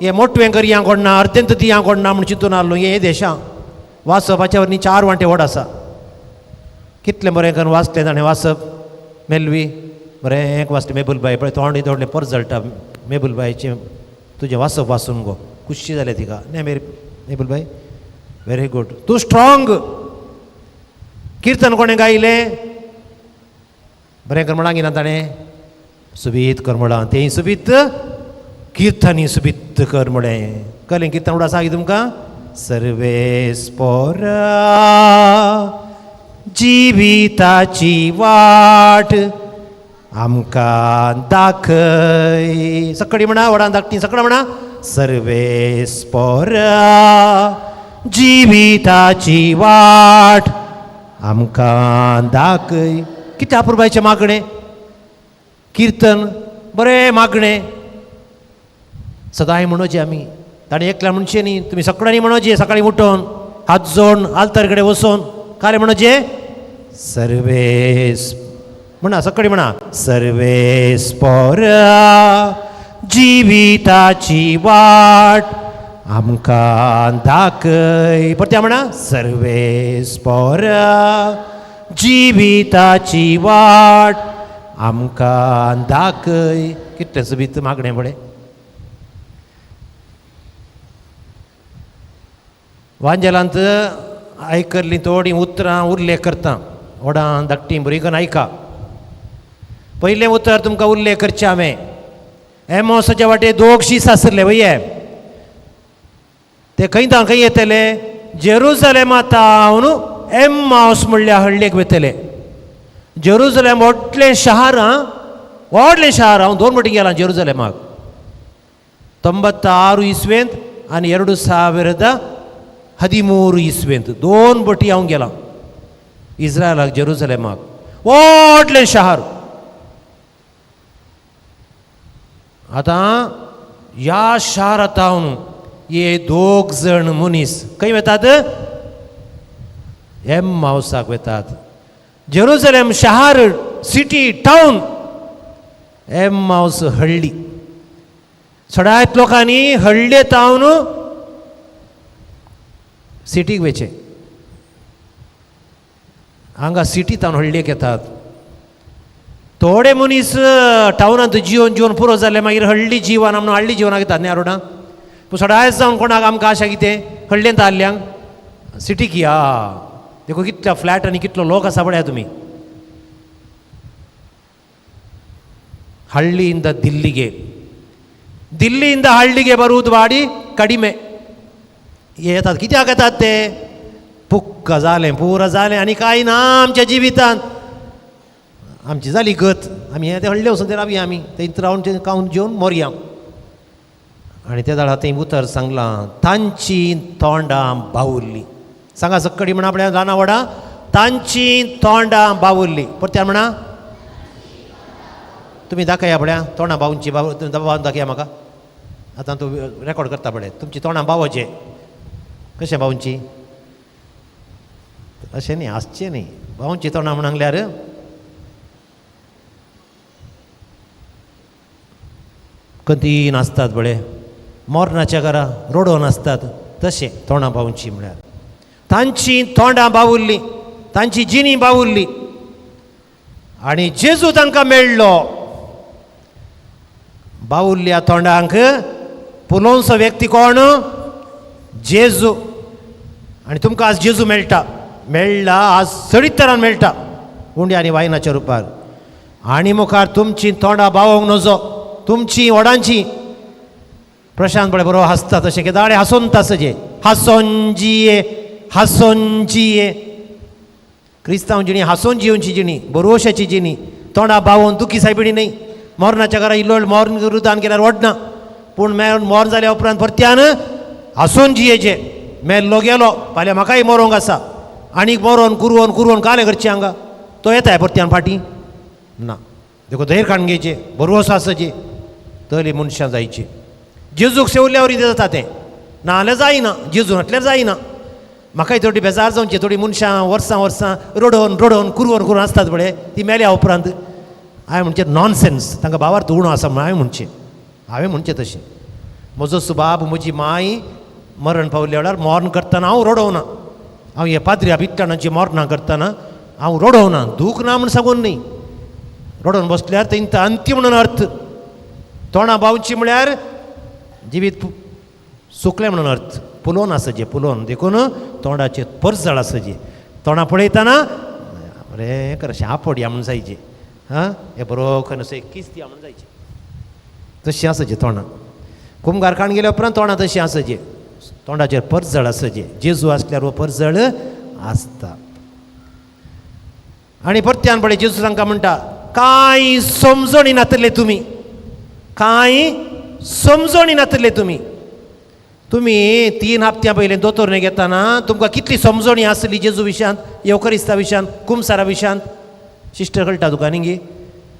हें मोटवें करया कोण ना, अर्देंत दिया कोण ना म्हूण चिंतून आहलो. हें देशां वाचपाच्या वरवीं 4 वांटे व्हड आसा. कितलें बरें करून वाचलें ताणें वाचप. मेलवी बरें एक वाचलें मेबुलबाय, पळय तोंड तोडलें परत जळटा मेबुलबायचें तुजें वाचप वाचून गो खुशी जालें तिका. न्ही मेरी मेबुलबाय, व्हेरी गुड, तूं स्ट्रॉंग. किर्तन कोणें गायलें? बरें कर म्हळां ना ताणें, सुबीत कर म्हळां, तें सुबीत किर्तनी सुबीत कर म्हळें. कलें किर्तन उडा आसा तुमकां? सर्वेस पोरा जिविताची वाट आमकां दाखय. सकाळी म्हणा, व्हडान धाकटी सकाळी म्हणा, सर्वेस पोरा जिविताची वाट आमकां दाखय. कितें अपुरबायचें मागणें, किर्तन बरें मागणें सदांय म्हणोचें आमी. ताणें एकल्या म्हणचें न्ही, तुमी सगळ्यांनी म्हणोचें. सकाळीं उठोन हात जोडून आल्तार कडेन वचोन कालें म्हणोचें सर्वेस म्हणा, सकाळीं म्हणा, सर्वेस पोरा जिविताची वाट आमकां दाखय. परत्या म्हणा, सर्वेस पोरा जिविताची वाट आमकां दाखय. कितलें सोबीत मागणें पळय. वांजेलांत आयकल्लीं थोडीं उतरां उल्लेख करता, व्हडां धाकटीं बरीं करून आयका. पयलें उतर तुमकां उल्लेख करचें हांवें. एमोसाच्या वाटे 2 शीस आसले वय, ते खंय खंय येतले? जेरुजलेमा तावन एम्मावस म्हणल्या हळ्ळेक वयतले. जेरुजलेम व्हडलें शहर, आं व्हडलें शहर. हांव 2 फावटी गेलां जेरुजलेमाक, 96 इस्वेंत आनी 2013 इस्वेंत 2 फावटी हांव गेलां इस्रायलाक, जेरुजलेमाक. व्हडलें शहर. आतां ह्या शारांत हे दोग जण मनीस खंय वेतात? एम्मावसाक वेतात. जेरुजलेम शहर, सिटी, टावन, एम्मावस हळ्ळी. सगळ्यात लोकांनी हळ्ळे तावन सिटीक वयचें. हांगा सिटी तावन हळ्ळेक येतात. थोडे मनीस टावनांत जिवन जिवन पुरो जाले मागीर हळ्ळी जिवन म्हणून हळ्ळी जिवनाक येतात न्ही आरोडा. पूण सदांच जावन कोणाक आमकां आशा कितें हळ्ळेंत आहल्यांक सिटीक या. देखून कितल्या फ्लॅट आनी कितलो लोक आसा पळया तुमी. ಹಳ್ಳಿಯಿಂದ ದಿಲ್ಲಿಗೆ, ದಿಲ್ಲಿಯಿಂದ ಹಳ್ಳಿಗೆ ಬರುವುದು ವಾಡಿ ಕಡಿಮೆ. येतात कित्याक येतात ते? पुक्क जालें, पुरो जालें आनी कांय ना आमच्या जिवितांत. आमची जाली गत, आमी हें ते हळ्ळे वचून ते रावया, आमी थंय रावन ते खावन जेवन मोरया. आनी ते जाणां थंय उतर सांगलां, तांची तोंडां बावुरली. सांगा सक्कडी म्हणा आपल्या ल्हाना व्हडा, तांची तोंडां बावुरली. परत्यान म्हणा, तुमी दाखया पळया तोंडां बावची, बावून दाखया म्हाका. आतां तूं रेकॉर्ड करता पळय, तुमची तोंडां बावोचें कशें बावची? अशें न्ही, आसचें न्ही. बावची तोंडां म्हण सांगल्यार कंती नासतात पळय, मोरनाच्या घरा रोडोन आसतात तशें तोंडां बावची म्हळ्यार. तांची तोंडां बावुरली, तांची जिणी बावुरली. आनी जेजू तांकां मेळ्ळो. बावुरल्या तोंडांक पुलोवचो व्यक्ती कोण? जेजू. आनी तुमकां आज जेजू मेळटा, मेळ्ळा आज सडीत तरान मेळटा, उंड्या आनी वायनाच्या रुपार. आनी मुखार तुमची तोंडां बावोंक नजो, तुमची व्हडांची. प्रशांत पळय बरो हांसता तशें केदाळे हांसोन तासजें, हांसोन जिये, हांसोन जिये. क्रिस्तांव जिणी हांसोन जिवची जिणी, बरोवशाची जिणी, तोंडां बावोन दुखी सायबिणी न्हय. मरणाच्या घरा इल्लो मरण रुदान केल्यार वडना, पूण मरण जाल्या उपरांत परत्यान हांसोन जियेचें. मेल्लो गेलो, फाल्यां म्हाकाय मरोंक आसा, आनीक मरोन कुरवोन कुरवोन कालें करचें हांगा. तो येताय परत्यान फाटीं ना. देखून धैर्य काडून घेवचें, बरोवसो आसचें, तरी मनशां जायची. जेजूक सेवल्या वरी जाता तें, ना जाल्यार जायना, जेजू नासल्यार जायना. म्हाकाय थोडी बेजार जावचें, थोडीं मनशां वर्सां वर्सां रडोवन रडोवन कुरवोन कुरवोन आसतात पळय, ती मेल्या उपरांत हांवें म्हणचें नॉनसेन्स, तांकां भावार्थ उणो आसा म्हणून हांवें म्हणचें, हांवें म्हणचें तशें. म्हजो सुबाब, म्हजी माय मरण पावल्या वेळार मरण करतना हांव रडोवना. हांव हे पाद्री अभिट्टाणाची मरणां करतना हांव रडोवना, दूख ना म्हूण सांगून न्ही. रडोवन बसल्यार तेंच अंत्य म्हणून अर्थ. तोंडां बावची म्हळ्यार जिवीत सुकलें म्हणून अर्थ. पुलोवन आसचें, पुलोवन. देखून तोंडाचेर परजळ आसचें. तोंडां पळयतना बरें कर अशें आपोडया म्हूण जायचें, हां हें बरो खंय अशें किस दिया म्हूण जायचें, तशें आसचें तोंडां. कुमगार काण गेल्या उपरांत तोंडां तशें आसचें, तोंडाचेर परजळ आसचें. जेजू आसल्यार हो परजळ आसता. आनी परत्यान पळय जेजू तांकां म्हणटा, कांय समजणी नातले तुमी, कांय समजणी नातले तुमी. तुमी 3 हप्त्यां पयलीं दोतोरने घेतना तुमकां कितली समजणी आसली जेजू विशयांत, येवकरिस्ता विशयांत, कुमसारा विशयांत? सिस्टर कळटा तुका न्ही गे?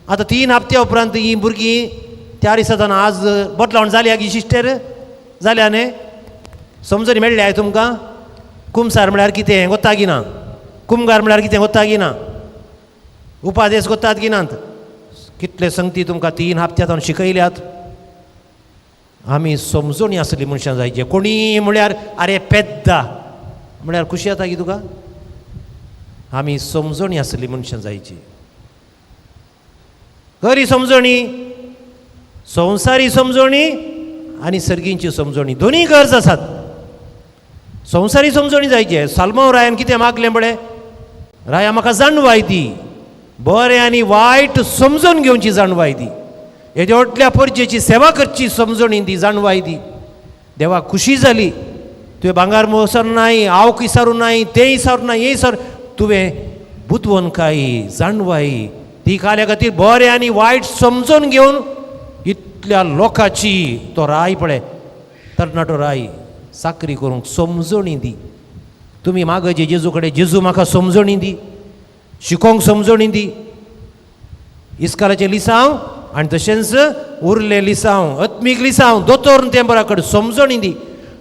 आतां 3 हप्त्या उपरांत ही भुरगीं त्या दिसा आज बदलावण जाली गी सिस्टर? जाल्या न्ही? समजणी मेळ्ळ्या तुमकां? कुमसार म्हळ्यार कितें गोत्ता गिना, कुमगार म्हळ्यार कितें गोत्ता गिना, उपादेस गोत्तात गिनात. कितले संगती तुमकां 3 हप्त्यांत शिकयल्यात. आमी समजणी आसली मनशां जायचे. कोणी म्हळ्यार आरे पेद्दा म्हळ्यार खुशी जाता की तुका? आमी समजणी आसली मनशां जायची. खरी समजणी, संवसारी समजणी आनी सर्गींची समजणी, दोनूय गरज आसात. संवसारी समजणी जायची. साल्मांव रायान कितें मागलें पळय, राया म्हाका जाणवाय दी, बरें आनी वायट समजून घेवची जाणवाय दी, येद्या व्हडल्या परजेची सेवा करची समजणी दी, जाणवाय दी. देवाक खुशी जाली, तुवें भांगार मोसर नाय, आवक विसारूं नाय, तें विसारूं नाय, हें विसार, तुवें बुदवंतकाय जाणवाय ती काल्या खातीर बरें आनी वायट समजून घेवन इतल्या लोकांची तो राय पळय तरणाटो राय चाकरी करूंक समजणी दी. तुमी मागचे जेजू कडेन, जेजू म्हाका समजणी दी, शिकोंक समजणी दी. इस्कालाचें लिसांव आनी तशेंच उरले लिसांव आत्मीक लिसांव दोतोर तें बरा कडेन समजणी दी.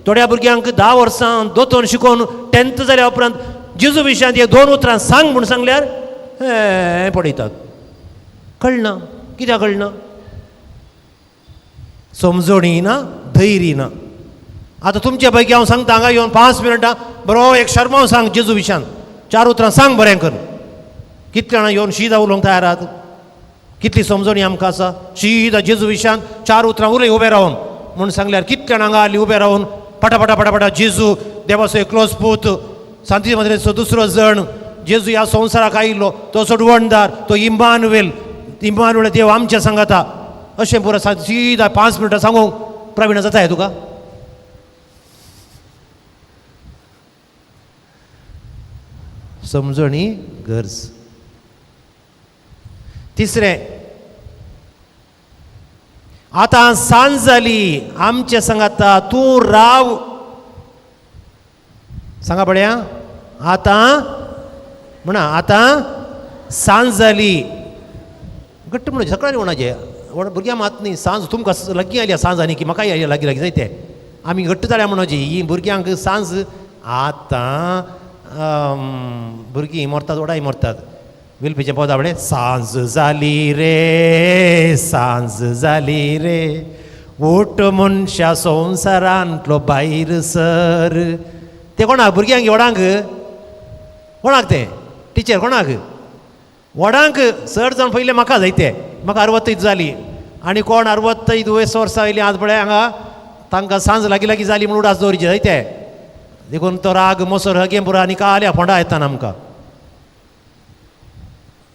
थोड्या भुरग्यांक 10 वर्सां दोतोर शिकोवन 10th जाल्या उपरांत जेजू विशयांत एक 2 उतरां सांग म्हूण सांगल्यार हें पळयतात, कळना. कित्याक कळना? समजणी ना, धैर्य ना. आतां तुमचे पैकी हांव सांगता, हांगा येवन 5 मिनटां बरो एक शर्माव सांग जेजू विशयान, 4 उतरां सांग बरें करून. कितले जाणां येवन शीदा उलोवंक तयार आहात? कितली समजणी आमकां आसा? शीदा जेजू विशयान 4 उतरां उलय उबें रावन म्हूण सांगल्यार कितले जाणां हांगा आयली उबें रावन पटापटा पटापटा जेजू देवाचो एकलोच पूत, सांती मद्रेचो दुसरो जण, जेजू ह्या संवसाराक आयिल्लो, तो सोडवणदार, तो इम्मानुएल, इम्मानुएल देव आमच्या सांगाता, अशें पुरो सीदा 5 मिनटां सांगूंक प्रवीण जाता तुका? समजणी गरज. तिसरें, आतां सांज जाली, आमचे सांगाता तूं राव. सांगा पळया, आतां म्हणा, आतां सांज जाली. घट्ट म्हणून सकाळी म्हणा, व्हड भुरग्यां मात न्ही सांज तुमकां लागीं आयल्या सांज आनी की म्हाकाय आयल्या लागीं लागीं जायते आमी घट्ट जाल्या म्हणूची ही भुरग्यांक सांज. आतां भुरगीं मरतात, वडाय मरतात. विल्पीचें पोदा म्हळें सांज जाली रे, सांज जाली रे, उठ मनशा संवसारांतलो भायर सर. तें कोणाक भुरग्यांक व्हडांक कोणाक तें टिचर कोणाक व्हडांक चड जावन पयलें म्हाका जायते, म्हाका 65 जाली आनी कोण 65 वयस वर्सां वयलीं आज पळय हांगा तांकां सांज लागीं लागीं जाली म्हूण उडास दवरचे जायते. देखून तो राग मोसर हगें पुरो आनी काल्या फोंडा येताना आमकां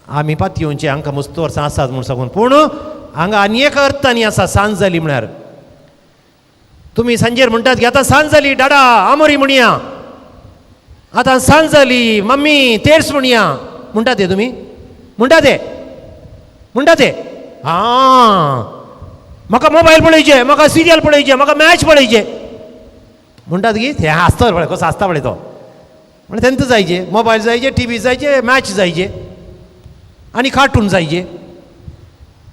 आमी पातयेवचे हांकां मस्त वर्सां आसात म्हूण सांगून. पूण हांगा आनी एक अर्थ आनी आसा सांज जाली म्हळ्यार तुमी सांजेर म्हणटात की आतां सांज जाली डाडा आमोरी म्हणया, आतां सांज जाली मम्मी तेर्स म्हणया, म्हणटात ते तुमी? म्हणटा ते? म्हणटा ते? आं, म्हाका मोबायल पळयचे, म्हाका सिरियल पळयचे, म्हाका मॅच पळयचे म्हणटात की ते आसता पळय कसो आसता पळय तो म्हणजे तेंच जायचे, मोबायल जायचे, टी व्ही जायचे, मॅच जायचे आनी कार्टून जायचे.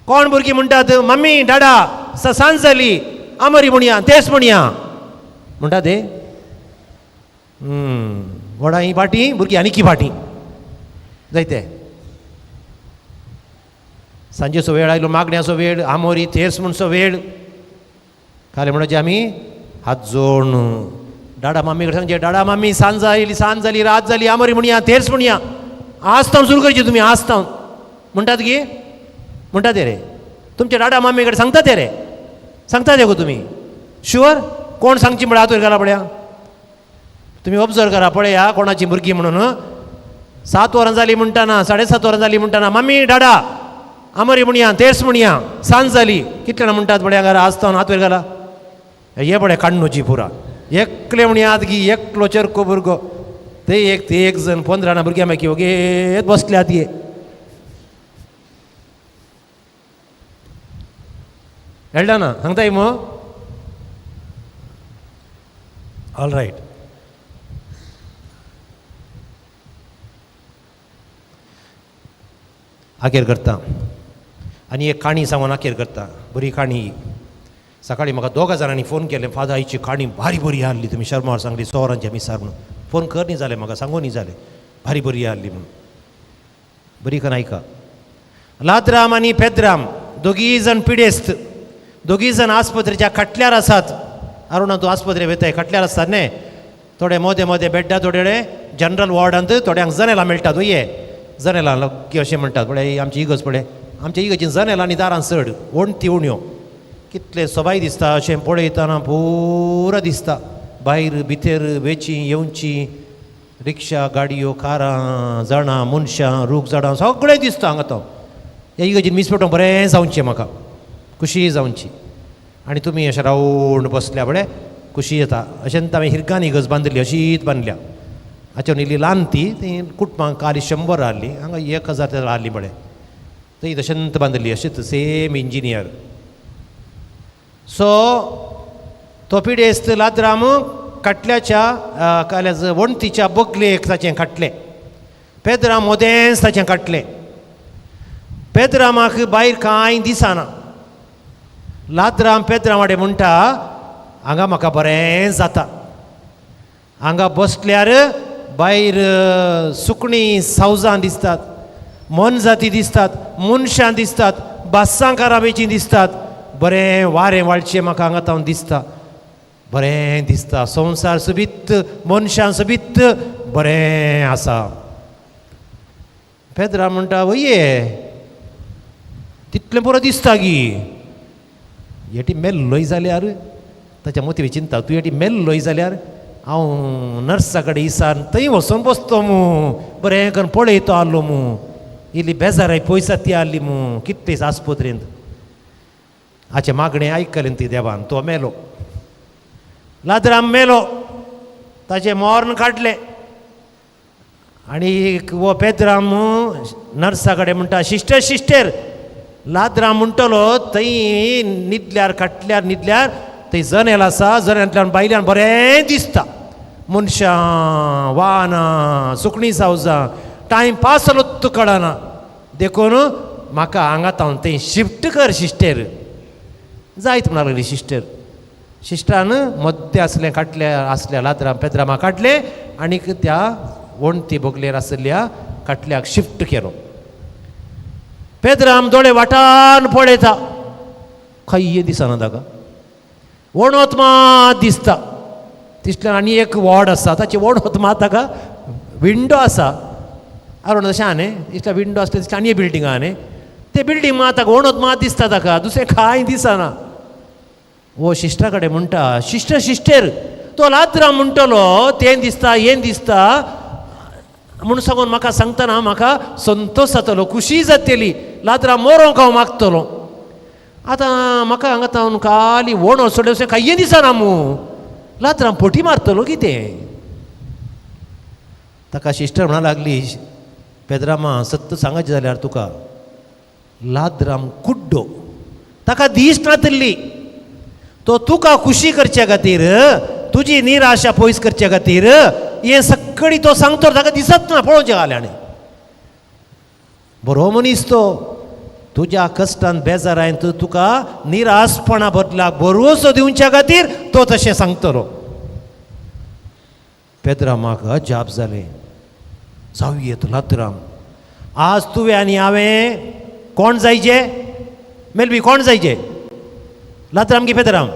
कोण भुरगीं म्हणटात मम्मी डाडा सांज जाली आमरी म्हणया तेच म्हणया म्हणटा ते? व्हडां ही फाटी भुरगीं आनी की फाटी जायते. सांजेचो वेळ आयलो, मागण्याचो वेळ, आमोरी तेर्स म्हणचो वेळ. खाले म्हणचे आमी हात जोडून डाडा मामी कडेन सांगचे, डाडा मामी सांज आयली, सांज जाली, रात जाली, आमोरी म्हणया तेर्स म्हणया, आज तावन सुरू करची तुमी, आज तावन म्हणटात की? म्हणटात ते रे तुमच्या डाडा मामी कडेन सांगता ते रे, सांगता ते गो तुमी? शुअर? कोण सांगची म्हळ्यार हात वयर घाला पळया, तुमी ऑब्जर्व करा पळया कोणाची भुरगीं म्हणून. 7 वरां जाली म्हणटाना, 7:30 वरां जाली म्हणटाना मामी डाडा आमोरी म्हणया तेर्स म्हणया सांज जाली, कितले जाणां म्हणटात पळया घरा आज तावन हात वयर घाला. हे पळय काण्णूची पुरा एकले म्हणयात की एकलो चेरको भुरगो ते एक ते एक जण 15 जाणां भुरग्यां मागीर ओगेत बसल्यात ये. मेळटा ना सांगताय मग? All right. आखेर करता आनी एक काणी सांगून आखेर करता, बरी काणी. सकाळी म्हाका 2 जाणांनी फोन केले, फादर आयची काणी भारी बरी आहली, तुमी शर्मार सांगली सोरांच्या मिसार म्हणून. फोन कर न्ही जालें म्हाका, सांगू न्ही जालें, भारी बरी आहली म्हणून. बरी कन आयका. लाद्राम आनी पेद्राम दोगीय जाण पिडेस्त, दोगीय जाण आस्पत्रेच्या खाटल्यार आसात. अरुणा तूं आस्पत्रे वयताय, खाटल्यार आसतात न्ही थोडे मोदे मोदे बेड्डा, थोडे जनरल वॉर्डांत थोड्यांक जनेलां मेळटात. ये जनेलां लग्गी अशें म्हणटात पळय आमची इगर्ज पळय, आमच्या इगर्जीन जनेलां आनी दारां चड वणटी उण्यो, कितलें सोबाय दिसता अशें पळयतना पुरो दिसता. भायर भितर वेची येवची रिक्षा गाडयो कारां जाणां मनशां रूख झाडां सगळें दिसता हांगा. तो ह्या इगर्जीन मीस पेटोवंक बरें जावचें म्हाका, खुशी जावची. आनी तुमी अशें रावंड बसल्या पळय खुशी येता. अशेंच हांवें हिरगान इगर्ज बांदिल्ली, अशीच बांदल्या. हाचेर इल्ली ल्हान ती ती कुटुंबांक काली 100 आहली, हांगा 1000 आहली पळय. ती तशेंच बांदिल्ली अशीच सेम इंजिनियर. सो तो पिडेस्त लाद्राम काटल्याच्या काल्याच वणतीच्या बगलेक ताचें काटलें, पेद्राम मोदेंच ताचें काटलें. पेद्रामाक भायर कांय दिसना. लाद्राम पेद्राम वाडे म्हणटा हांगा म्हाका बरें जाता, हांगा बसल्यार भायर सुकणीं सावजां दिसतात, मोनजाती दिसतात, मनशां दिसतात, बास्सां काराबेचीं दिसतात, बरें वारें वाळचें म्हाका हांगा तावन दिसता, बरें दिसता, संवसार सोबीत, मनशां सोबीत बरें आसा. पेद्रा म्हणटा वये तितलें बरो दिसता गी, हेटी मेल्लोय जाल्यार ताच्या मोती चिंता, तूं हेटी मेल्लोय जाल्यार हांव नर्सा कडेन इसान थंय वचोन बसतो मू, बरें करून पळयतो आहलो मू, इल्ली बेजाराय पयसा ती आहली मू कितले आस्पत्रेंत. हाचें मागणें आयकलें ती देवान, तो मेलो, लाद्राम मेलो, ताचें मोर्न काडलें. आनी हो पेद्राम नर्सा कडेन म्हणटा सिस्टर सिस्टर, लाद्राम म्हणटलो थंय न्हिदल्यार खाटल्यार न्हिदल्यार थंय जनेल आसा, जनेलांतल्यान भायल्यान बरें दिसता, मनशां वाहनां सुकणीं सावजां, टायम पास जालो कळना, देखून म्हाका हांगा तावन थंय शिफ्ट कर सिस्टर. जायत म्हणा लागली सिस्टर. सिस्टरान मद्दे आसलें काटले आसल्या लाद्राम पेद्रामा काडलें आनीक त्या वणती बोगलेर आशिल्ल्या काटल्याक शिफ्ट केलो. पेद्राम दोळे वाटान पळयता, खंय दिसना ताका, वणत मात दिसता. तितल्यान आनी एक वॉर्ड आसा, ताची वणत मात ताका विंडो आसा, आरोण तशें आहा न्ही, इतल्या विंडो आसले तितलें आनी एक बिल्डींग आहा न्ही, ते बिल्डींग मात ताका वणत मात दिसता, ताका दुसरें कांय दिसना. हो सिस्टरा कडेन म्हणटा सिस्टर सिस्टर, तो लाद्राम म्हणटलो तें दिसता हें दिसता म्हूण सांगून म्हाका सांगतना म्हाका संतोश जातलो, खुशी जातली, लाद्राम मरोंक हांव मागतलो. आतां म्हाका हांगा तावन खाली वणत सोडलें कांय दिसना मू, लाद्राम फटी मारतलो कितें. ताका सिस्टर म्हणा लागली पेद्रामा सत्य सांगायचें जाल्यार तुका लाद्राम कुड्डो, ताका दीस नातिल्ली, तो तुका खुशी करचे खातीर, तुजी निराशा पयस करचे खातीर हें सगळी तो सांगतो, ताका दिसत ना पळोवचें घालें. आनी बरो मनीस तो, तुज्या कश्टान बेजारायन तुका निराशपणा बदलाक बरोसो दिवच्या खातीर तो तशें सांगतलो. पेद्रामाक अजाप जालें, जावये तूं लाद्राम, आज तुवें आनी हांवें कोण जायचे, मेलबी कोण जायचे, लाद्राम की पेद्राम,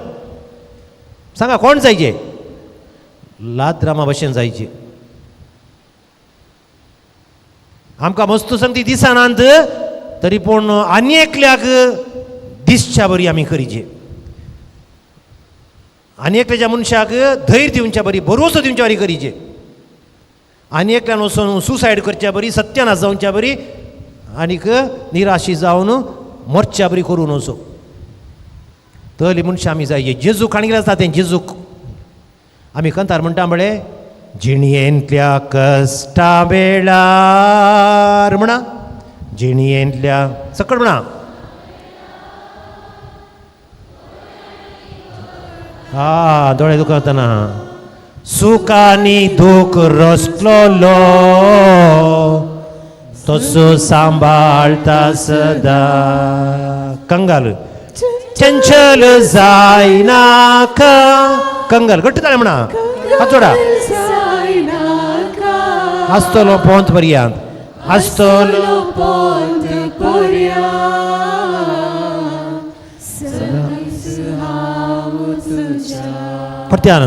सांगा कोण जायचे? लाद्रामा भशेन जायचे. आमकां मस्तू संगती दिसनात तरी पूण आनी एकल्याक दिसच्या बरी आमी करीचे, आनी एकल्याच्या मनशाक धैर्य दिवच्या बरी, भरोसो दिवच्या बरी करीचे, आनी एकल्यान वचून सुसायड करच्या बरी, सत्यानाश जावच्या बरी, आनीक निराशी जावन मरच्या बरी करून वचो. तली मनशां आमी जाय. जेजू काणगेले आसता तें जेजूक आमी कंतार म्हणटा म्हळें जिणयेंतल्या कश्टा वेळार म्हणा, जिणयेंतल्या सकट म्हणा, हा दोळे दुखतना, सुखानी दूख रसलोलो तसो सांबाळता सदा, कंगाल चंचल जायनाका, कंगाल घट्ट जालें म्हणा, हातोडा आसतलो पोंत पर्यांत, आसतलो पोंत पर्यांत, परत्यान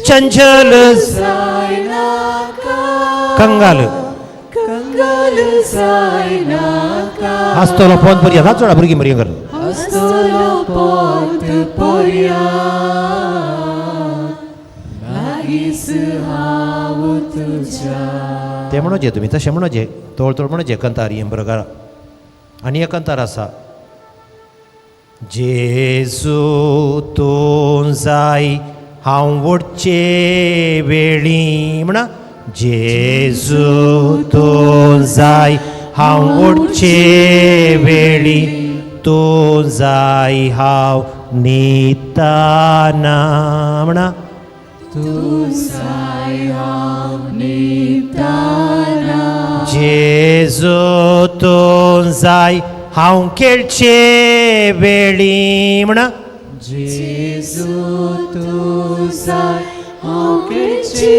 चंचल जायनाका, कंगाल कंगाल जायनाका, आसतलो पोंत पर्यांत, हातोडा भुरगीं भुरगीं कर, आसतलो पोंत पर्यांत, लागींच हांव तुज्या. तें म्हणोचें तुमी तशें म्हणोचें, तोळ तोळ म्हणोचें कंतार हें बरोबर. आनी एक कंतार आसा, जेजू तूं जाय हांव वडचे वेळी म्हणा, जेजू तूं जाय हांव वडचे वेळी, तूं जाय हांव न्हिदतना म्हणा, तूं जाय हांव न्हिदताना. जेजू तूं जाय हांव खेळचे वेळी म्हणा. जेजू तूं जाय हांव खेळचे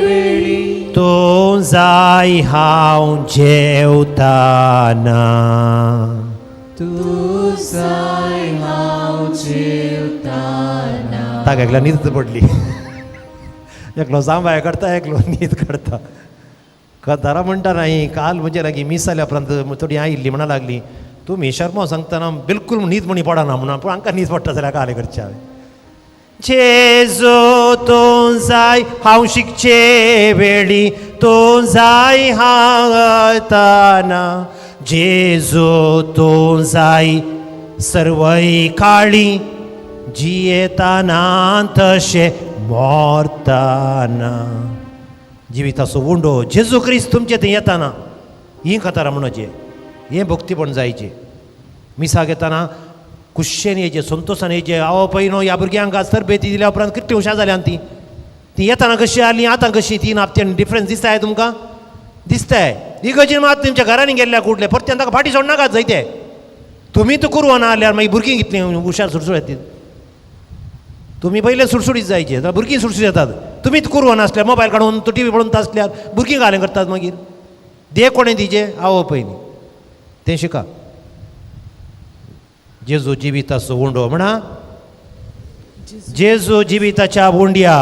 वेळी. तूं जाय हांव जेवताना. तूं जाय हांव जेवताना. ताका एकल्या न्हीद पडली. एकलो जांबाय करता, एकलो न्हीद काडटा. कतारा म्हणटा नाही काल म्हणजे लागीं मीस जाल्या उपरांत थोडी आयिल्ली म्हणा लागली, तुमी शर्मा सांगतना बिलकूल न्हीद म्हणी पडना म्हणून, पूण हांकां न्हीद पडटा जाल्यार काल करचे हांवें. जेजू तूं जाय हांव शिकचे वेळी, तूं जाय हांव वताना. जेजू तूं जाय सर्वय काळी, जियेताना तशें मोरताना. जिविताचो उंडो जेजू क्रिस्त तुमचे थंय येताना ही कतारां म्हणचे, हें भक्तीपण जायचें. मिसाक येताना खुशेन येयचें, संतोशान येयचें. आवय पय न्हू ह्या भुरग्यांक आज तरबेती दिल्या उपरांत कितली हुशार जाल्या तीं. तीं येताना कशीं आसलीं, आतां कशीं ती नापतें डिफरन्स दिसताय तुमकां? दिसताय. इगर्जेन मात तुमच्या घरांनी गेल्ल्या कुडले परत्यान ताका फाटीं सोडनाकात जयते. तुमी तर कुरवां ना जाल्यार मागीर भुरगीं कितलीं हुशार सुडसुड येतात. तुमी पयले सुडसुडीत जायचे, जाल्यार भुरगीं सुडसुडीत येतात. तुमीच कुरवां नासल्यार मोबायल काडून तो टी व्ही पळोवन आसल्यार भुरगीं घालें करतात मागीर. दे कोणें दिजे आवय पयलीं तें शिका. जेजू जिविताचो उंडो म्हणा. जेजू जिविताच्या उंड्या.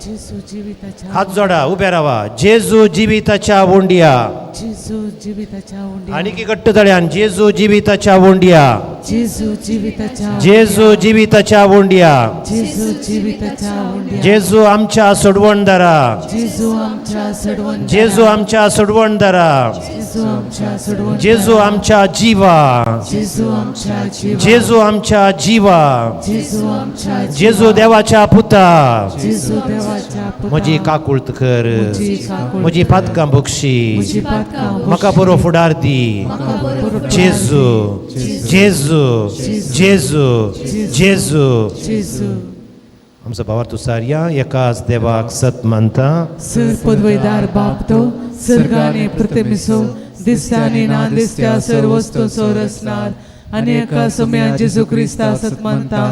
जेजू जिविताच्या. हात जोडा, उबे रावा. जेजू जिविताच्या उंड्या. जेजू जिविताच्या उंड्या. आनी की घट्ट तळ्यान. जेजू जिविताच्या उंड्या. जेजू जिविताच्या. जेजू जिविताच्या उंड्या. जेजू जिविताच्या उंड्या. जेजू आमच्या सोडवणदारा. जेजू आमच्या सोडवणदारा. जेजू आमच्या सोडवणदारा. जेजू आमच्या सोडवणदारा. जेजू आमच्या जीवा. जेजू आमच्या जीवा. जेजू आमच्या जीवा. जेजू आमच्या. जेजू देवाच्या पुता. जेजू देवाच्या पुता. म्हजी काकुळत कर, म्हजी पातकां बक्षी, म्हजी पातकां, म्हाका बरो फुडार दी. जेजू, जेजू, जेजू, जेजू. जेजू. आमचो भावार्थ सारया एकाच देवाक सत मानता. सर पदवैदार बाप तो सर्गाने प्रतिमिसो दिसत्याने ना दिसत्या सर्व वस्तूंचो रचणार आनी एका समया जेजू क्रिस्ता सत मानता.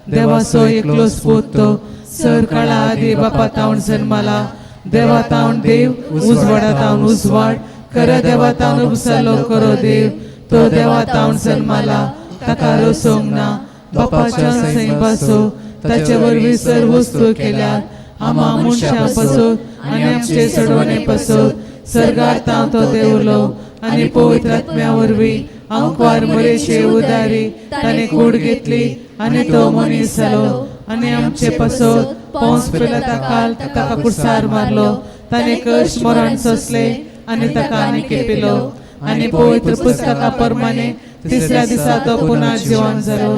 देवाचो एकलोच पूत तो सर काळा आदी बापा तावन जन्माला, देवा तावन देव, उजवाडा तावन उजवाड, खऱ्या देवा तावन उपसलो करो देव, तो देवा तावन जन्माला, ताका रसोवंक ना, बापाच्या सैबासो ताचे वरवीं सर्व वस्तू केल्यात, आमा मनशां पासत आनी आमचे सोडवणे पासत सर्गार तावन तो देवलो आनी पवित्र आत्म्या वरवीं आंकवार मरेचे उदारी ताणें कूड घेतली आनी तो मनीस जालो आनी आमचे पासत पौंस पिलाता ताका कुर्सार मारलो, ताणें कश्ट मरण सोंसलें आनी ताका आनी केपिलो आनी पवित्र पुस्तका प्रमाणे तिसऱ्या दिसा तो पुन्हा जिवन जालो,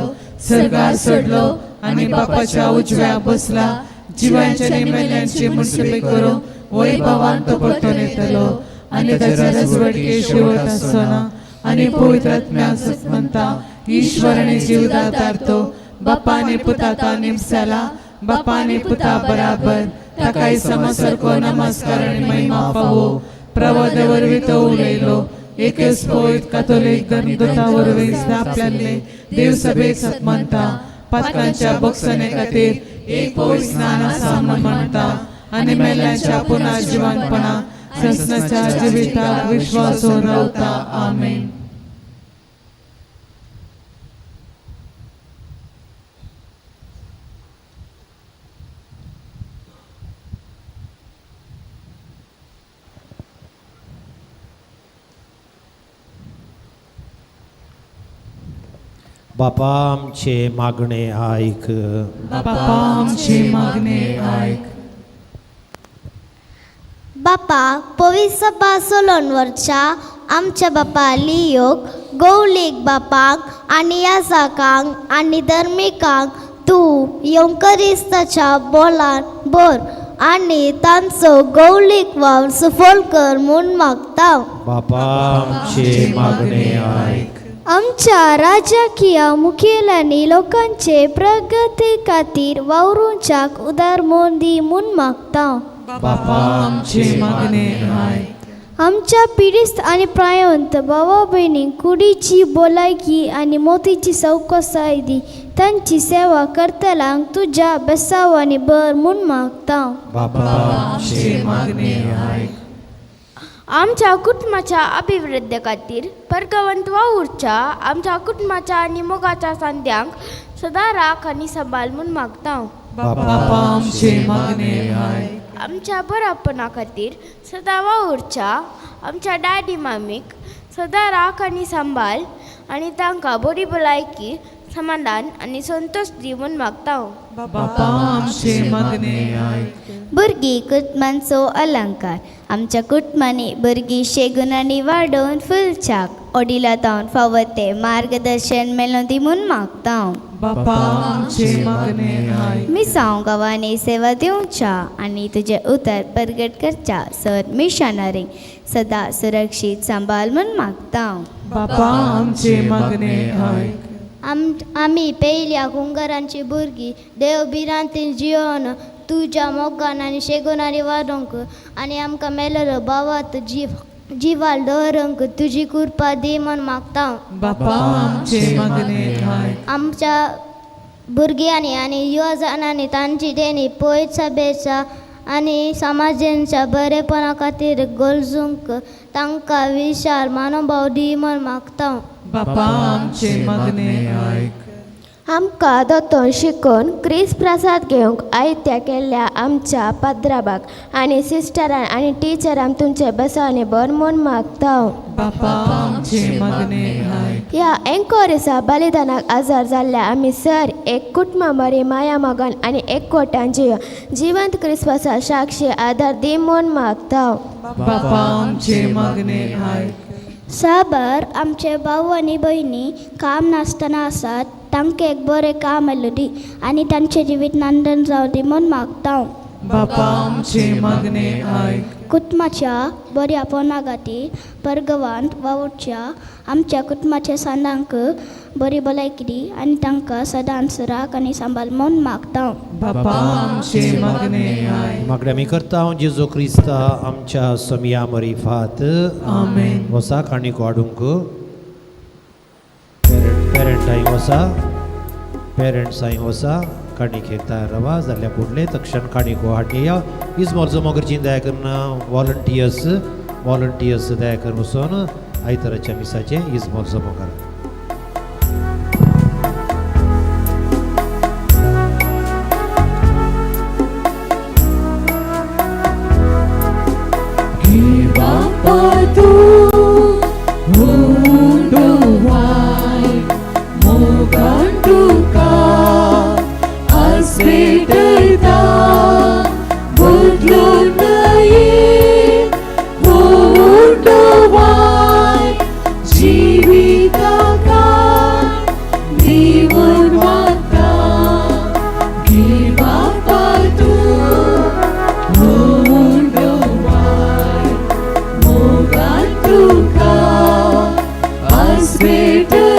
सर्गार सोडलो आनी बापाच्या उजव्या बसला, जिवांच्या आनी मेल्यांची मुनसबी करूंक वैभवान तो परतून येतलो आनी ताच्या रजवडके शेवट आसना आनी पवित्र आत्म्याक सत मानता, ईश्वर आनी जीवदातार तो बापा आनी पुता निमसाला, बापा आनी पुता बराबर ताकाय समसारको नमस्कार आनी महिमा फावो. प्रवादा वरवीं तो उलयलो, एकच पवित्र कातोलीक धर्मदूता वरवीं स्थापलेले देवसभेक सत मानता, पातकांच्या बक्षणे खातीर एक पवित्र स्नान आसा म्हूण मानता आनी मेल्यांच्या पुनः जिवनपणा संसनाच्या जिविताक विश्वासून रावता. आमेन. बापा आमचे मागणे आयक. बापा आमचे मागणे आयक. बापा पवित्र सभा सोलोनवरच्या आमच्या बापा लियोक, गौलीक बापाक आनी याजाकांक आनी धर्मिकांक तूं येवकरिस्ताच्या बोलान भर आनी तांचो गौलीक वावर सफल कर म्हूण मागता. बापा आमचे मागणे आयक. आमच्या राजकीय मुखेल्यांनी लोकांचे प्रगती खातीर वावरूंच्याक उदार मन दी म्हूण मागता. बापा आमचे मागणे आयक. आमच्या पिडिस्त आनी प्रायवंत भावा भयणींक कुडीची भलायकी आनी मोतीची सवकसाय दी. तांची सेवा करतल्यांक तुज्या बेसांवांनी भर म्हूण मागता. बापा आमचे मागणे आयक. आमच्या कुटुंबाच्या अभिवृद्धी खातीर परगवंत वावुरच्या आमच्या कुटुंबाच्या आनी मोगाच्या सांद्यांक सदां राख आनी सांबाळ म्हूण मागता. बापा आमचे मागणे आयक. आमच्या बरोपणा खातीर सदां वावुरच्या आमच्या डॅडी मामीक सदां राख आनी सांबाळ आनी तांकां बरी भलायकी समाधान आनी संतोश दी म्हूण मागता. बापा आमचे मागणे आयक. भुरगीं कुटुंबांचो अलंकार. आमच्या कुटुंबांनी भुरगीं शेगुणांनी वाडोवन फुलच्याक वडिलां तावन फावो तें मार्गदर्शन मेळूं दी म्हूण मागता. बापा आमचे मागणे आयक. मिसांव गांवांनी सेवा दिवच्या आनी तुजें उतर परगट करच्या सर मिशनरींक सदां सुरक्षीत सांबाळ म्हूण मागता. बापा आमचे मागणे आयक. आमी पेयल्या कुंगरांची भुरगीं देव भिरांतीन जियोन तुज्या मोगान आनी शेगुणांनी वाडोवंक आनी आमकां मेळिल्लो भावात जिवाल दवरूंक तुजी कृपा दी म्हूण मागता. बापा आमचे मागणे आयक. आमच्या भुरग्यांनी आनी युवजणांनी तांची देणी पयत सभेच्या आनी समाजांच्या बरेपणा खातीर गरजूंक तांकां विशाल मनोभाव दी म्हूण मागता. बापा आमचे मागणे आयक. आमकां दोतोन शिकोवन क्रिस प्रसाद घेवंक आयत्या केल्ल्या आमच्या पाद्राबाक आनी सिस्टरान आनी टिचरांक तुमचे बसावणे भर म्हूण मागता. बापा आमचे मागणे आयक. ह्या एंकोरिसा बलिदानाक आजार जाल्ल्या आमी सर एक कुटुंबा बरी माया मोगान आनी एकवटान जियो जिवंत क्रिस्मसा साक्षी आदार दी म्हूण मागता. बापा आमचे मागणे आयक. साबार आमचे भाव आनी भयणी काम नासतना आसात तांकां एक बरें काम मेळूं दी आनी तांचें जिवीत नंदन जावं दी म्हूण मागता. बापा आमचे मागणे आयक. कुटुंबाच्या बऱ्यापणा खातीर परगवांत वावुरच्या आमच्या कुटुंबाच्या सांदांक बरी भलायकी दी आनी तांकां सदांच राख आनी सांबाळ म्हूण मागता. बापा आमचे मागणे आयक. मागणे आमी करता जेजू क्रिस्ता आमच्या समिया मरिफात. आमेन. वसा काणीक वाडूंक पेरंटांय वसा, पेरंट्सांय वसा काणीक तयार रावा जाल्यार फुडलें तक्षण काणीको हाडया. इजमोल जमो करची दया करून वॉलंटियर्स वॉलंटियर्स दया करून वचून आयताराच्या मिसाचें इजमोल जमो करा. Sweet.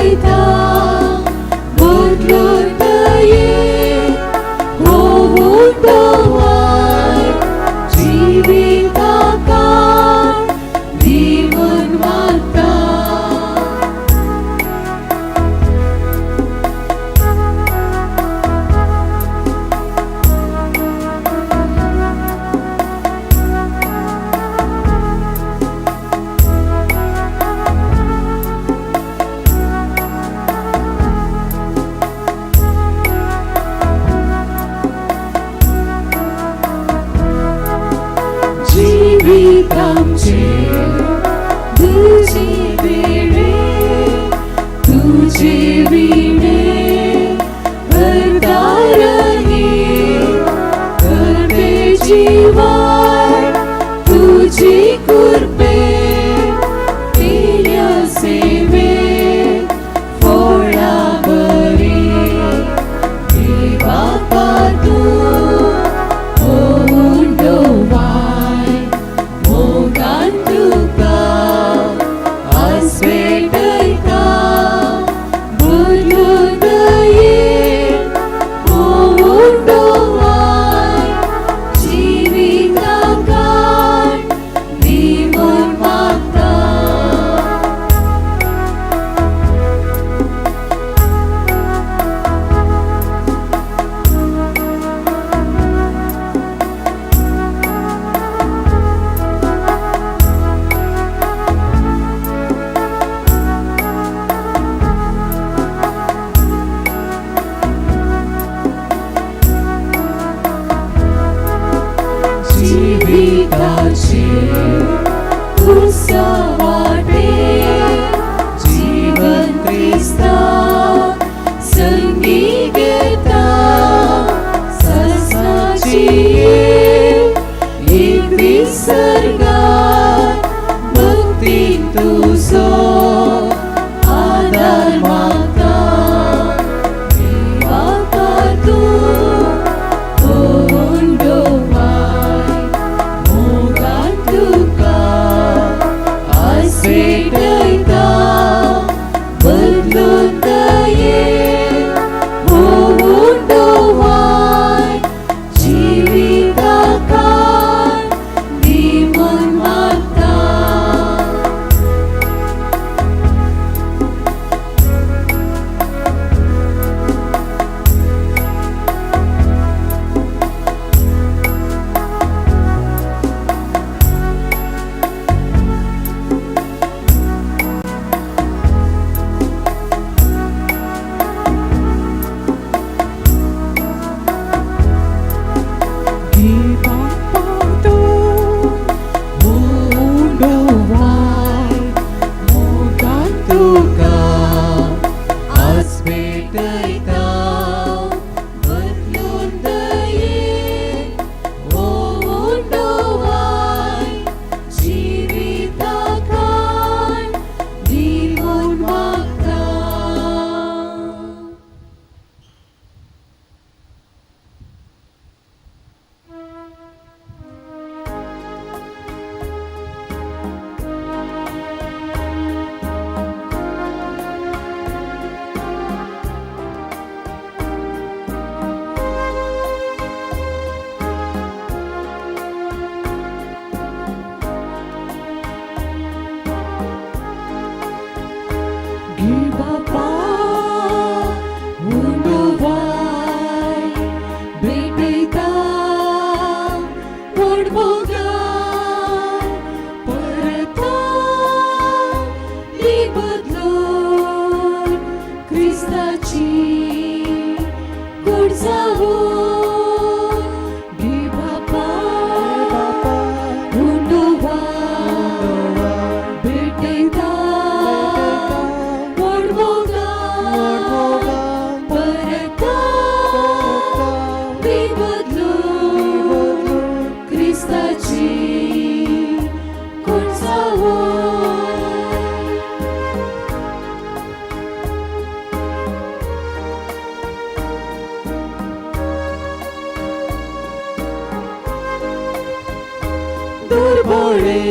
दुर्बोळे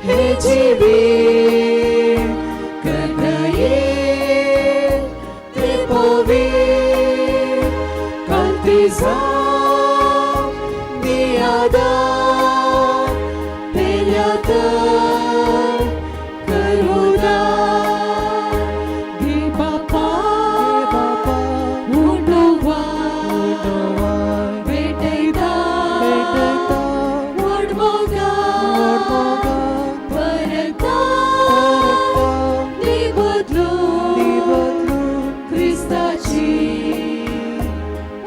हे जिवीत कन्हये ते पवीत कांतीजाम दियादार पेल्यातर करुणा घे बापा उंडोवा भेटयता व्हड मोगा परता दी बदलून क्रिस्ताची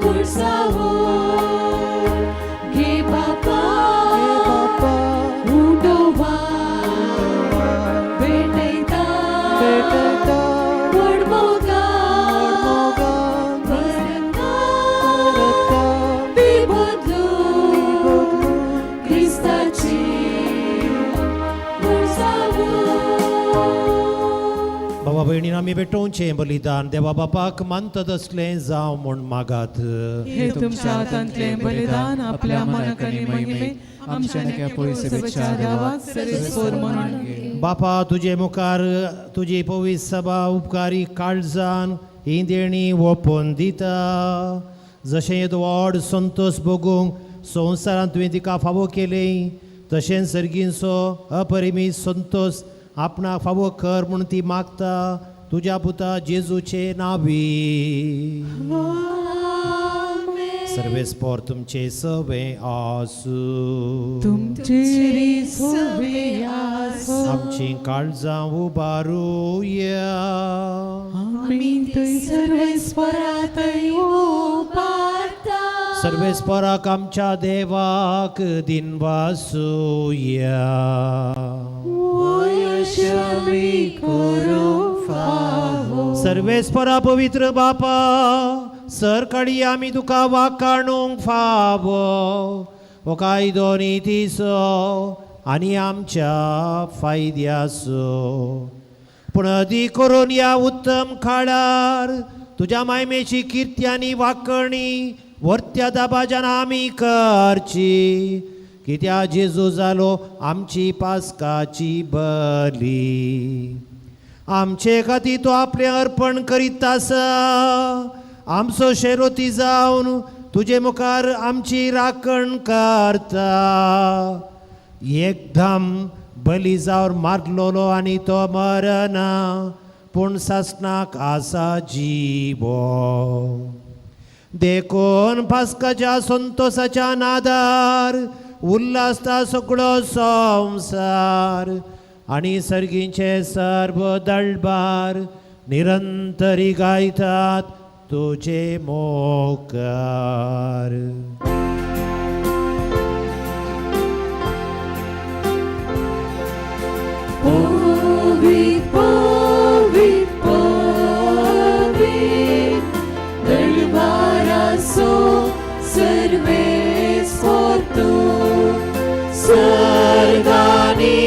कुर्सावो घे बापा उंडोवा भेटयता व्हड मोगा परता दी बदलून क्रिस्ताची कुर्सावो. बाबा भयणीन आमी भेटोवचें बलिदान देवा बापाक मानतात असलें जावं म्हूण मागात. हे तुमच्या हातांतलें बलिदान आपल्या मनाक आनी महिमे आमच्या नक्या पयसुच्या देवाक सरेस्पोर म्हणून घे. बापा तुजे मुखार तुजी पवित्र सभा उपकारी काळजान ही देणी ओपून दिता. जशें येदो व्हड संतोश भोगूंक संवसारांत तुवें तिका फावो केलें तशेंच सर्गींचो अपरिमीत संतोश आपणाक फावो कर म्हूण ती मागता तुज्या पुता जेजूचे नावी. सर्वेस्पोर तुमचे सवे आसूं. तुमचेरी सवे आसो. आमची काळजां उबारुया. आमी थंय सर्वेस्परातय उबारता. सर्वेस्पराक आमच्या देवाक दिनवासूया. वयशमी करूंक फावो. सर्वेस्परा पवित्र बापा सरकाळी आमी तुका वाकाणूंक फावो हो कायदो नितीचो आनी आमच्या फायद्याचो. पूण अदीक करून ह्या उत्तम काळार तुज्या मायमेची किर्ती आनी वाकणी वर्त्या दाबाजान आमी करची कित्या जेजू जालो आमची पास्काची बली. आमचे खातीर तो आपलें अर्पण करीत आसा. आमचो शेरोती जावन तुजे मुखार आमची राखण करता. एकदम बली जावन मारलोलो आनी तो मरना पूण सासणाक आसा जिवो. देखून पास्काच्या संतोसाच्या नादार उल्हासता सगळो संवसार आनी सर्गींचे सर्व दळबार निरंतरी गायतात तुजे मोकार. पवित पवित पवित दळबाराचो सर्वेस्पोर तूं. सर्गांनी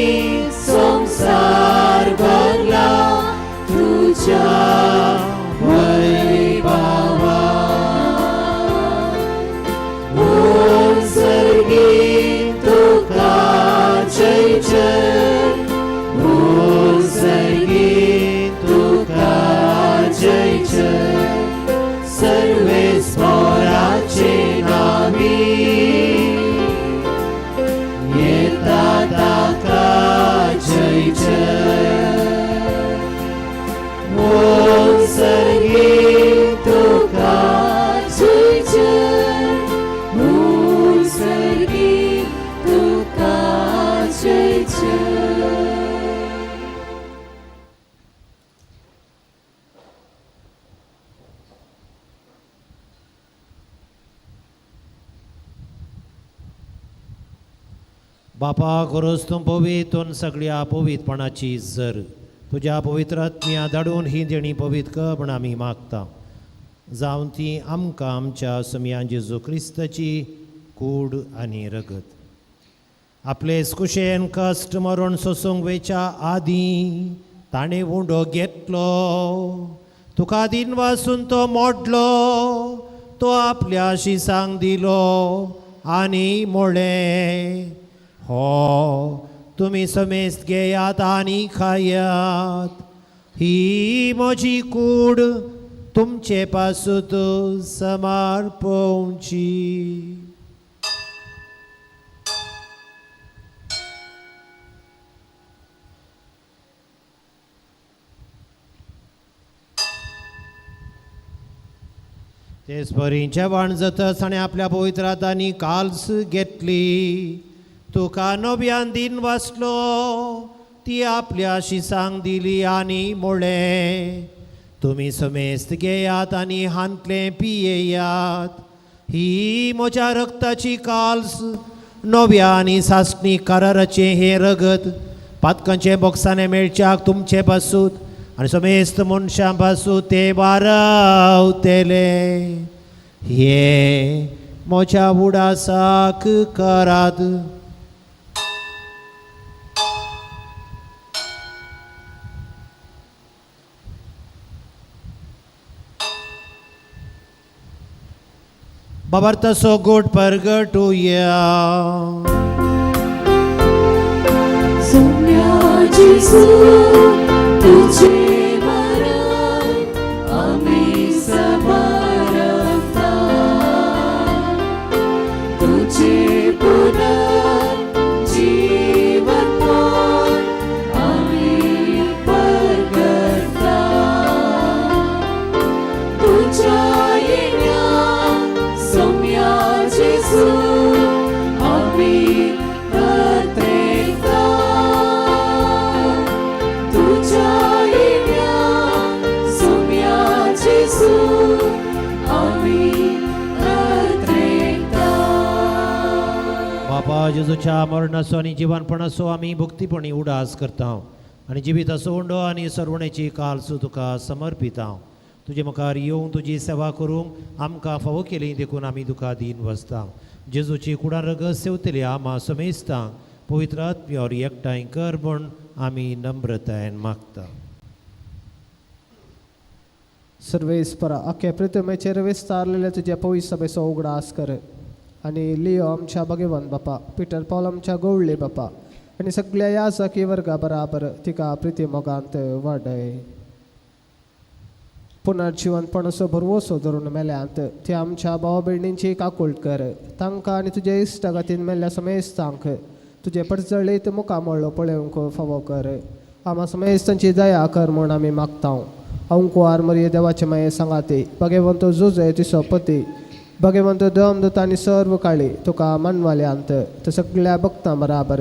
संवसार भरला तुज्या वैभवान. सर्गी तुका जय जय, सर्गी तुका जय जय, सर्वेस्पराचे नामी येता ताका जय जय. सर्गी तुका जय जय, सर्गी तुका जय जय. बापा गरज तूं पवित्र सगळ्या पवित्रपणाची जर तुज्या पवित्र आत्म्या धाडून ही देणी पवित्र कर म्हण आमी मागता. जावन ती आमकां आमच्या समयान जेजू क्रिस्ताची कूड आनी रगत आपले कुशेन कश्ट मरण सोसूंक वेच्या आदीं ताणें उंडो घेतलो. तुका दिनवासून तो मोडलो, तो आपल्या शिसांक दिलो आनी म्हळें, हो तुमी समेस्त घेयात आनी खायात, ही म्हजी कूड तुमचे पासूत समर्पवची. तेच परी जेवण जातच आनी आपल्या पवित्र हातांनी काल्स घेतली, तुका नव्यान दिन वाचलो, ती आपल्या शिसांक दिली आनी म्हळें, तुमी समेस्त घेयात आनी हांतलें पियेयात, ही म्हज्या रक्ताची काल्स, नव्या आनी सासणी कराराचें हें रगत पातकांचें बोक्साणें मेळच्याक तुमचे पासूत आनी समेस्त मनशां पासून ते वारावतले. हे म्हज्या उडासाक करात. बाबार तसो गोड परगटुया. सोम्या जेजू तुझे मरण आमी समरता, तुझे पुनर्जीवनपण आमी परगटता, तुझ्या येण्या सोम्या जेजू आमी पत्रेता, तुझ्या येण्या सोम्या जेजू आमी पत्रेता. बापा जेजूच्या मरणाचो आनी जिवनपणाचो आमी भक्तीपणी उडास करता आनी जिविताचो उंडो आनी सरवणेची कालसू तुका समर्पिता. तुजे मुखार येवन तुजी सेवा करूंक आमकां फावो केली देखून आमी तुका दीन वसता. जेजूची कुडां रगत सेवतली आमा समेस्तांक पवित्र आत्म्यावर एकठांय कर म्हूण आमी नम्रतायेन मागता. सर्वेस्परा अख्या पृथ्वीचेर विस्तारलेले तुज्या पवित्र सभेचो उगडास कर आनी लियो आमच्या भगवंत बापा, पिटर पॉल आमच्या गवळ्ळे बापा आनी सगळ्या याजकी वर्गा बराबर तिका प्रिती मोगांत वाडय. पुनर्जिवनपणाचो भरवसो धरून मेल्यांत ते आमच्या भाव भयणींची काकूळट कर, तांकां आनी तुज्या इश्टागतीन मेल्ल्या समेस्तांक तुजे परजळीत मुखामळो पळोवंक फावो कर. आमा समेस्तांची दया कर म्हूण आमी मागता. अंकुवार मरिये देवाचे माये सांगाती, भगवंत जुजे तिसो पती, भगवंत दमदूत आनी सर्व काळी तुका मानवाल्यांत ते सगळ्या भक्तां बराबर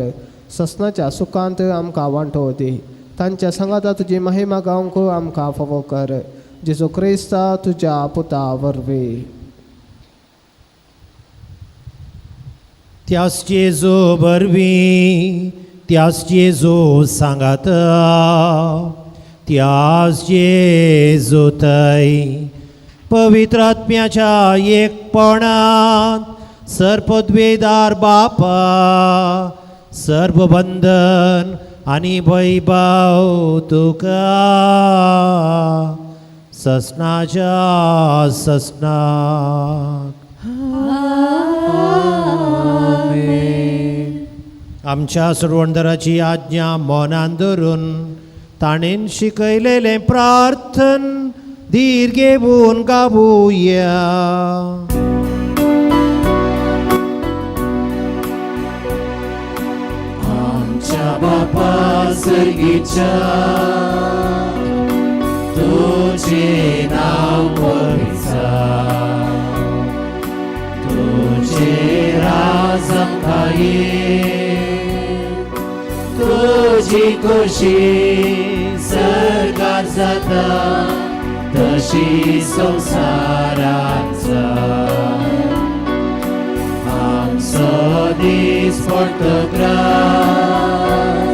ससनाच्या सुखांत आमकां वांटो दी. तांच्या सांगाता तुजी महिमा गावंक आमकां फावो कर. जेजू क्रिस्ता तुज्या पुता वरवीं. त्यास जेजू वरवीं, त्यास जेजू सांगात, त्यास जेजू थंय पवित्र आत्म्याच्या एकपणांत सर्पद्वेदार बापा सर्व बंधन आनी वैभव तुका ससनाच्या ससनाक. आमच्या सरवणदाराची आज्ञा मनान धरून ताणेन शिकयलेलें प्रार्थन धीर घेवन गावुया. आमच्या बापा सर्गीच्या तुझे नाव पवित्र, तुझे राज आमकां ये, तुजी खुशी सर्गार जाता तशी संवसारांत जा. आमचो दीस पडटो ग्रास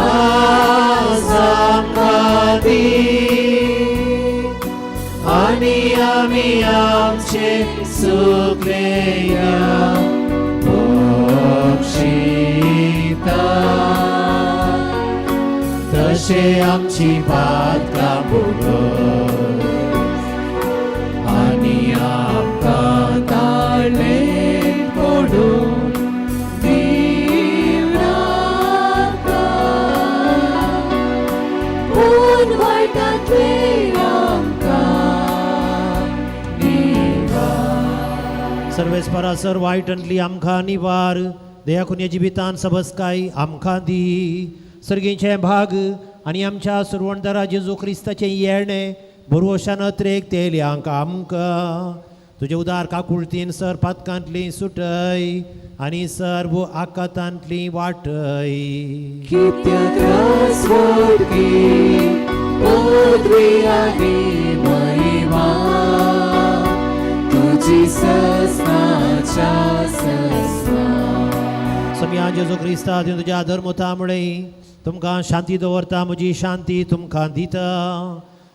आज आमकां दी आनी आमी आमचे चुकलेया बक्षिता तशें आमची पातकां भोगस आनी आमकां ताळेन वेस्परा सर वायटांतली आमकां निवार दयाकुन्या जिवितान सबसकाय आमकां दी सर्गींचें भाग आनी आमच्या सुरवणदारा जेजू क्रिस्ताचें येणें बरवशान अत्रेक तेल्यांक आमकां तुजे उदार काकुळतीन सर पातकांतली सुटय आनी सर्व आकातांतली वाटय. कित्याक रासवटकी पदवी आनी महिमा तुजी ससनाच्या ससना. सम्या जेजू क्रिस्ता तुज्या धर्मता मुळे तुमकां शांती दवरता म्हजी शांती तुमकां दिता.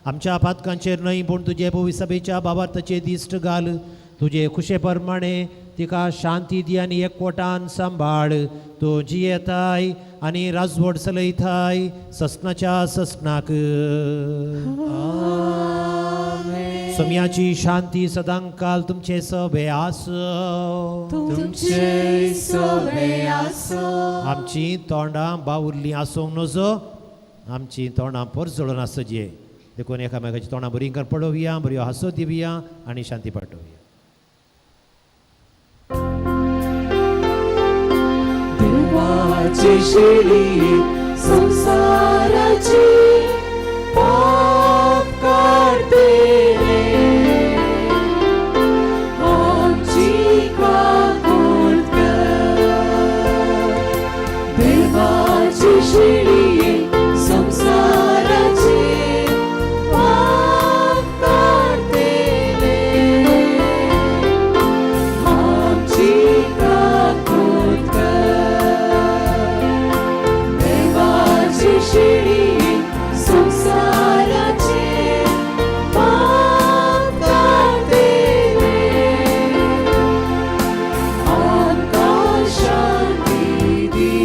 आमच्या पातकांचेर न्हय पूण तुजे भविसभेच्या बाबार्थाचे दिश्ट घाल तुजे खुशे प्रमाणे तिका शांती दी आनी एकवटान सांबाळ. तूं जियेताय आनी राजवट चलयताय ससनाच्या ससनाक. सम्याची शांती सदांकाल तुमचे सवे आसो. तुमचे सवे आसो. आमची तोंडां बावुरलीं आसूंक नजो आमची तोंडां परजळून आसचे देखून एकामेकाची तोंडां बरीं कर पळोवया बऱ्यो हांसो दिवया आनी शांती पाठोवया. देवाची शेळी संसाराची पाप काडतेले आमची काकूळ कर. देवाची शेळी संसाराची पाप काडतेले आमची काकूळ कर. देवाची शेळी संसाराची पाप काडतेले आमकां शांती दी.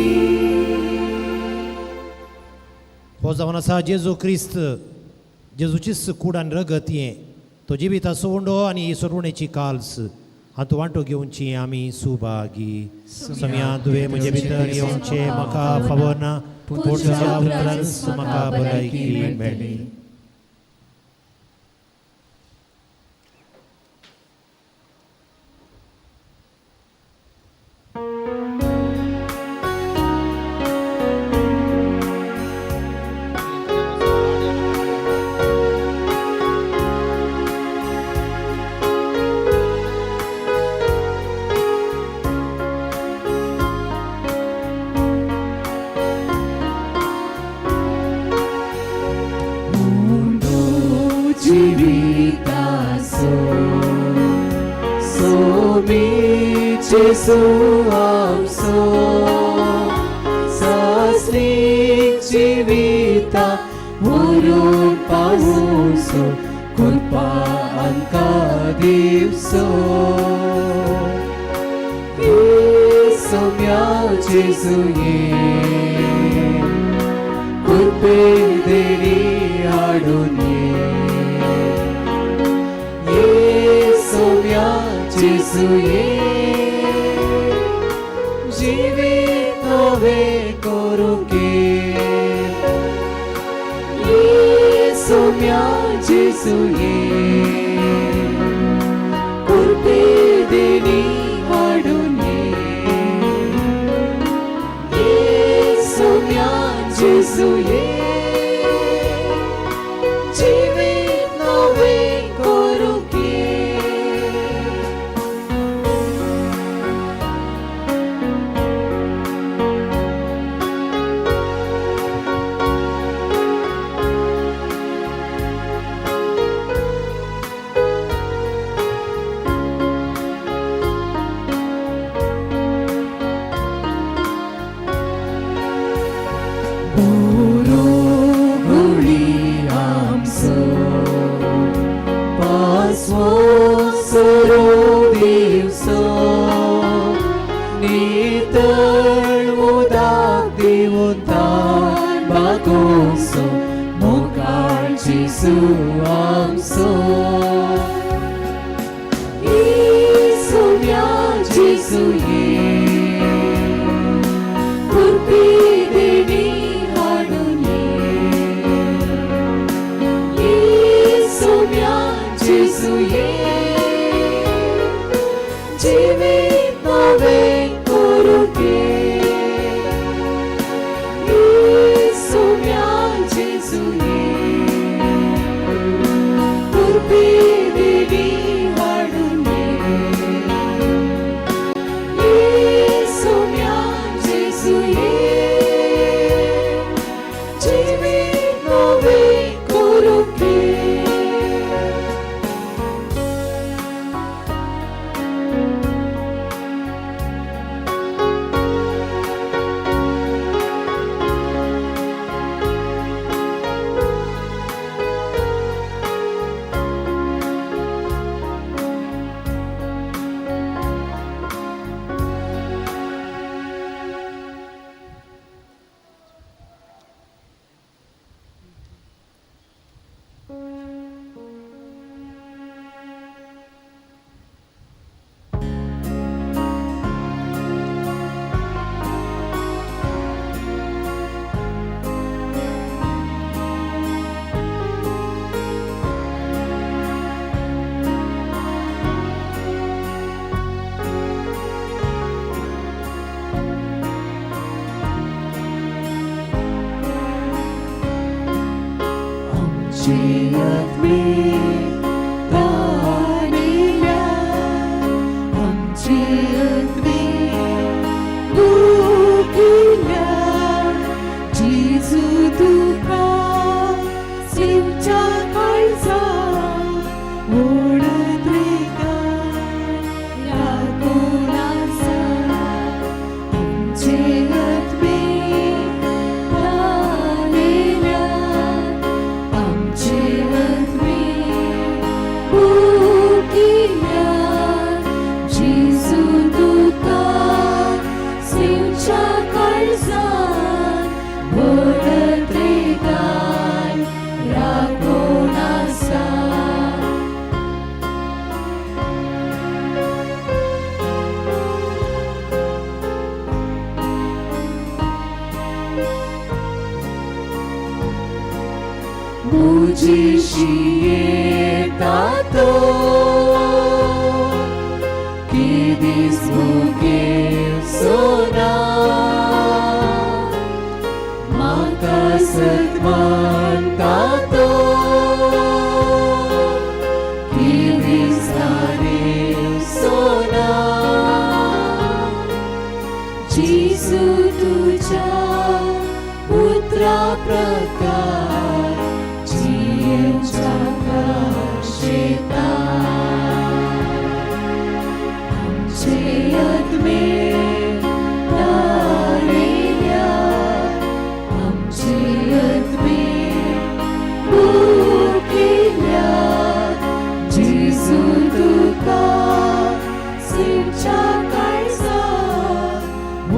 हो जावन आसा जेजू क्रिस्त जेजूचीच कूड आनी रगत हें तो जिवीत आसो आनी ही सोडवणेची काल्स हातूंत वांटो घेवची आमी सुभागी. सम्या तुवें म्हजे भितर येवचें म्हाका फावना पूण तुज्या उतरानच म्हाका भलायकी मेळ्ळी. जिवितासो सोमी जेजू आमचो सासरीक जिविता व्हरून पावसो कृपा आमकां दिवसो. सोम्या जेजू ये कृपे देणी हाडून ये सोम्या जेजू ये जिवीत नवें करूंक ये सोम्या जेजू ये कृपे देणी हाडून ये सोम्या जेजू ये जिवीत नवें करूंक. नितळ उदक दिवन तान बागोवचो मुखार जेजू आमचो. येसुव्या जेजू ये कृपे देणी हाडून ये. येसुव्या जेजू ये. आमचे आत्मे तानेल्या आमचे आत्मे भुगिल्या जेजू तुका सिंच्या काळजात ओडत्रेगान राखून आसा आमचे आत्मे तानेल्या आमचे आत्मे भुगिल्या जेजू तुका सिंच्या काळजात ओडत्रेगान राखून आसा. मुझिशी येता तो की दीस मुगेवचो ना म्हाका सतमानता तो की दीस तारेवचो ना जेजू तुज्या पुत्रा प्रकार जियेवच्या शेता आमचे आत्मे तारेल्या आमचे आत्मे भुगिल्या जेजू तुका सिंच्या काळजात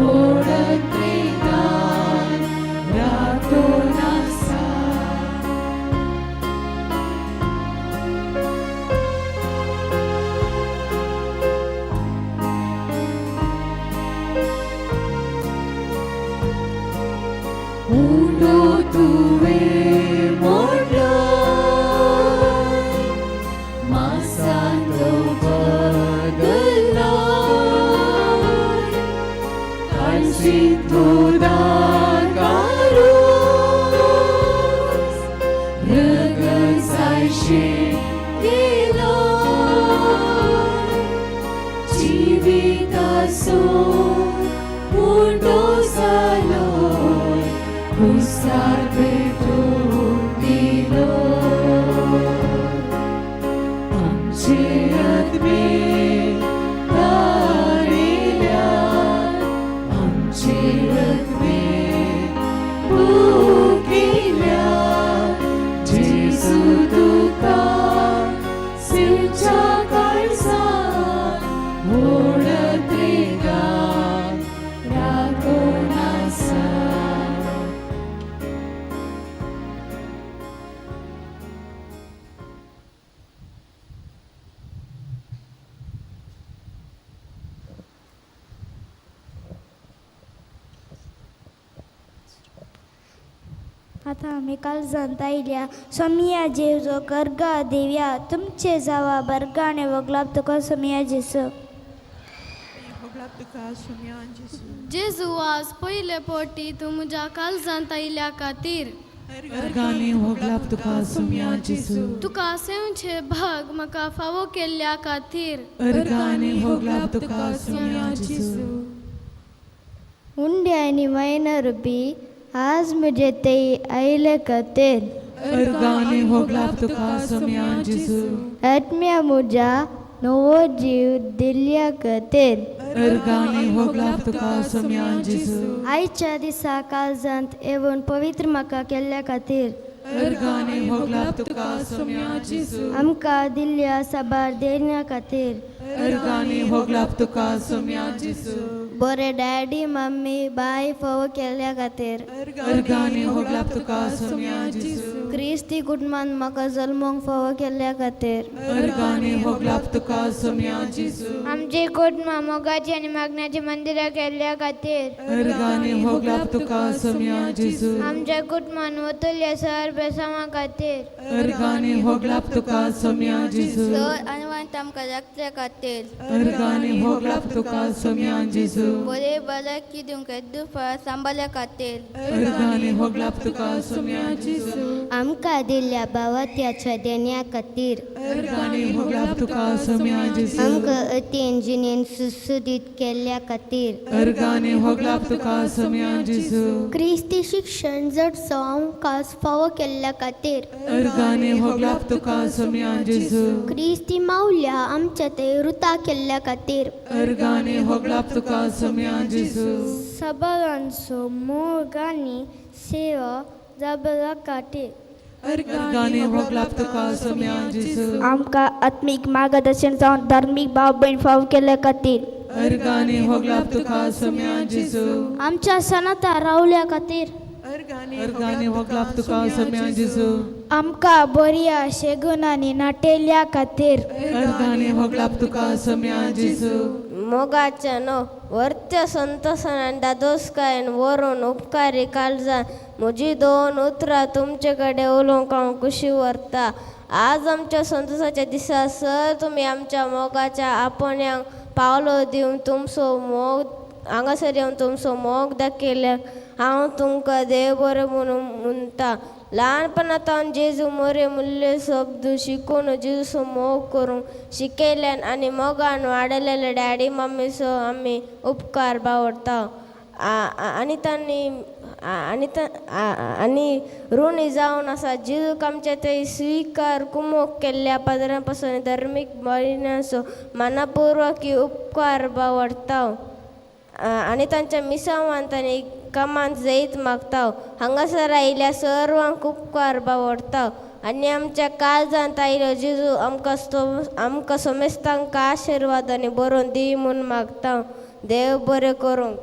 ओडत्रेगान राखून आसा. उंडो तुवें मोडलो मासान तो बदल्लो काळजींत उदाकारूच रगत जायशें केलो जिविताचो उंडो जालो कुसार पेटोवन दिलो आमचे आत्मे तारेल्या आमचे आत्मे भुगिल्या जेजू तुका सिंच्या काळजात ओडत्रेगान राखून आसा. आतां आमी कालजांत आयल्या सोमिया जेजो गर्गा देव्या तुमचे जावा बर्गाणे वगलाब तुका सोमिया जेसू. होगलाब तुका सोम्या जेजू. जेजू आज पयले पोटी तूं म्हज्या काळजांत आयिल्ल्या खातीर अर्गांनी होगलाब तुका सोम्या जेजू. तुका सेवचे भाग म्हाका फावो केल्ल्या खातीर अर्गांनी होगलाब तुका सोम्या जेजू. उंडे आनी वायना रुपी आज म्हजे ते आयले खातीर अर्गांनी होगलाब तुका सोम्या जेजू. आत्म्या म्हज्या नवो जीव दिल्ल्या खातीर अर्गांनी होगलाब तुका सोम्या जेजू. आयच्या दिसा काळजांत येवन पवित्र म्हाका केल्ल्या खातीर अर्गांनी होगलाब तुका सोम्या जेजू. आमकां दिल्ल्या साबार देण्या खातीर अर्गांनी होगलाब तुका सोम्या जेजू. बरे डॅडी मम्मी बाय फोव केल्ल्या खातीर अर्गांनी होगलाब तुका सोम्या जेजू. क्रिस्ती कुटुंबान म्हाका जल्मूंक फावो केल्ल्या खातीर अर्गांनी होगलाब तुका सोम्या जेजू. आमची कुटुंबां मोगाची आनी मागण्याची मंदिरां केल्ल्या खातीर अर्गांनी होगलाब तुका सोम्या जेजू. आमच्या कुटुंबान वतल्या सर बेसांवा खातीर अर्गांनी होगलाब तुका सोम्या जेजू. सर आनी आमकां जगच्या खातीर अर्गांनी होगलाब तुका सोम्या जेजू. जेजू. बरे भलायकी दिवंक येद्दुफळ सांबाळ्या खातीर. अर्गांनी होगलाप तुका सोम्या जेजू. आमकां दिल्ल्या भावात्याच्या देण्या खातीर. अर्गांनी होगलाप तुका सोम्या जेजू. आमकां अतीन जिणेन सुसुदीत केल्ल्या खातीर. अर्गांनी होगलाप तुका सोम्या जेजू. क्रिस्ती शिक्षण जडसो आमकां फावो केल्ल्या खातीर. अर्गांनी होगलाप तुका सोम्या जेजू. क्रिस्ती मावल्या आमच्या ते रुता केल्ल्या खातीर. अर्गांनी होगलाप तुका सोम्या जेजू. सबारांचो मोग आनी सेवा जाबरा खातीर. अर्गांनी होगलाप तुका सोम्या जेजू. आमकां आत्मीक मार्गदर्शन जावन धार्मीक भाव भयण फाव केल्ल्या खातीर. अर्गांनी होगलाप तुका सोम्या जेजू. आमच्या सनाता रावल्या खातीर. अर्गांनी होगलाप तुका सोम्या जेजू. आमकां बऱ्या शेगुणांनी नाटेल्या खातीर. अर्गांनी होगलाप तुका सोम्या जेजू. मोगाच्या नो वर्त्य संतोसान आनी दादोसकायेन वरून उपकारी काळजान म्हजी दोन उतरां तुमचे कडेन उलोवंक हांव खुशी व्हरता. आज आमच्या संतोसाच्या दिसा सर तुमी आमच्या मोगाच्या आपण्यांक पावलो दिवन तुमचो मोग हांगासर येवन तुमचो मोग दाखयल्यार हांव तुमकां देव बरें म्हणून म्हणटा. ल्हानपणांत जेजू मोरे मुल्य शब्द शिकून जेजूचो मोग करूंक शिकयल्यान आनी मोगान वाडयलेले डॅडी मम्मीचो आमी उपकार बावडटा. आनी तांणी आनी आनी ऋणी जावन आसा जेजूक आमचे ते स्विकार कुमोक केल्ल्या पादरा पासून धर्मीक बळिनाचो मनापुर्वकी उपकार बावडटा. आनी तांच्या मिसावांत आनी कामांत जैत मागता. हांगासर आयिल्ल्या सर्वांक उपकार बावडटा. आनी आमच्या काळजांत आयिल्लो जेजू आमकां आमकां समेस्तांक आशिर्वाद आनी बरोवन दी म्हूण मागता. देव बरें करूंक.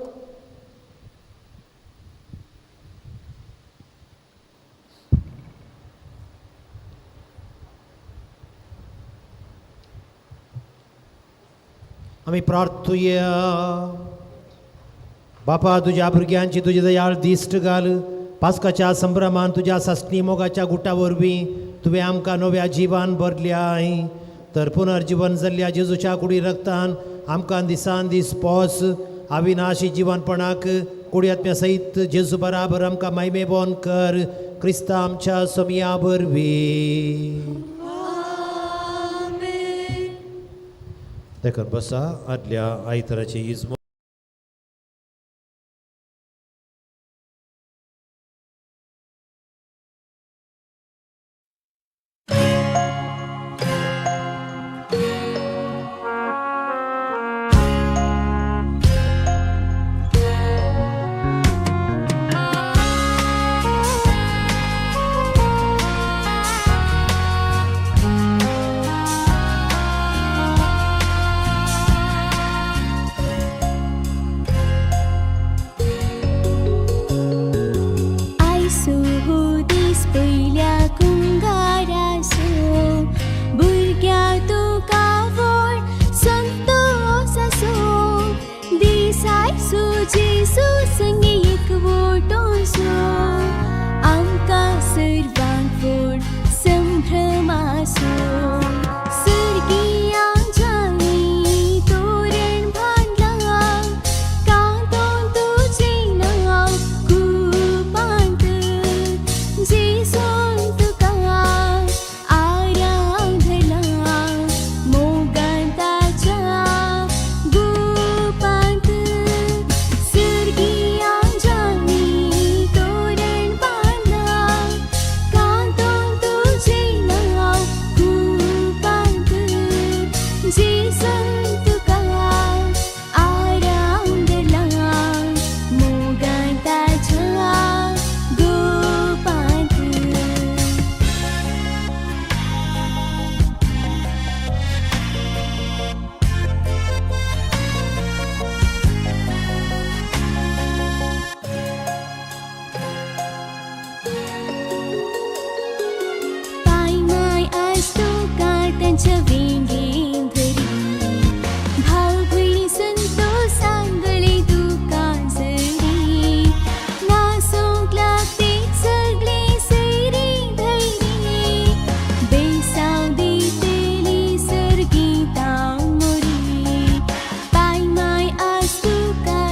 आमी प्रार्थुया. बापा तुज्या भुरग्यांची तुजी दयाळ दिश्ट घाल. पास्काच्या संभ्रमान तुज्या सासणी मोगाच्या गुटा वरवीं तुवें आमकां नव्या जिवान भरल्याय. तर पुनर्जिवन जाल्ल्या जेजूच्या कुडी रक्तान आमकां दिसान दीस पोस अविनाशी जिवनपणाक कुडी आत्म्या सहित जेजू बराबर आमकां मायमेबोन कर क्रिस्ता आमच्या सोमया वरवीं. देखून बसा आदल्या आयतराची इजमो. तुका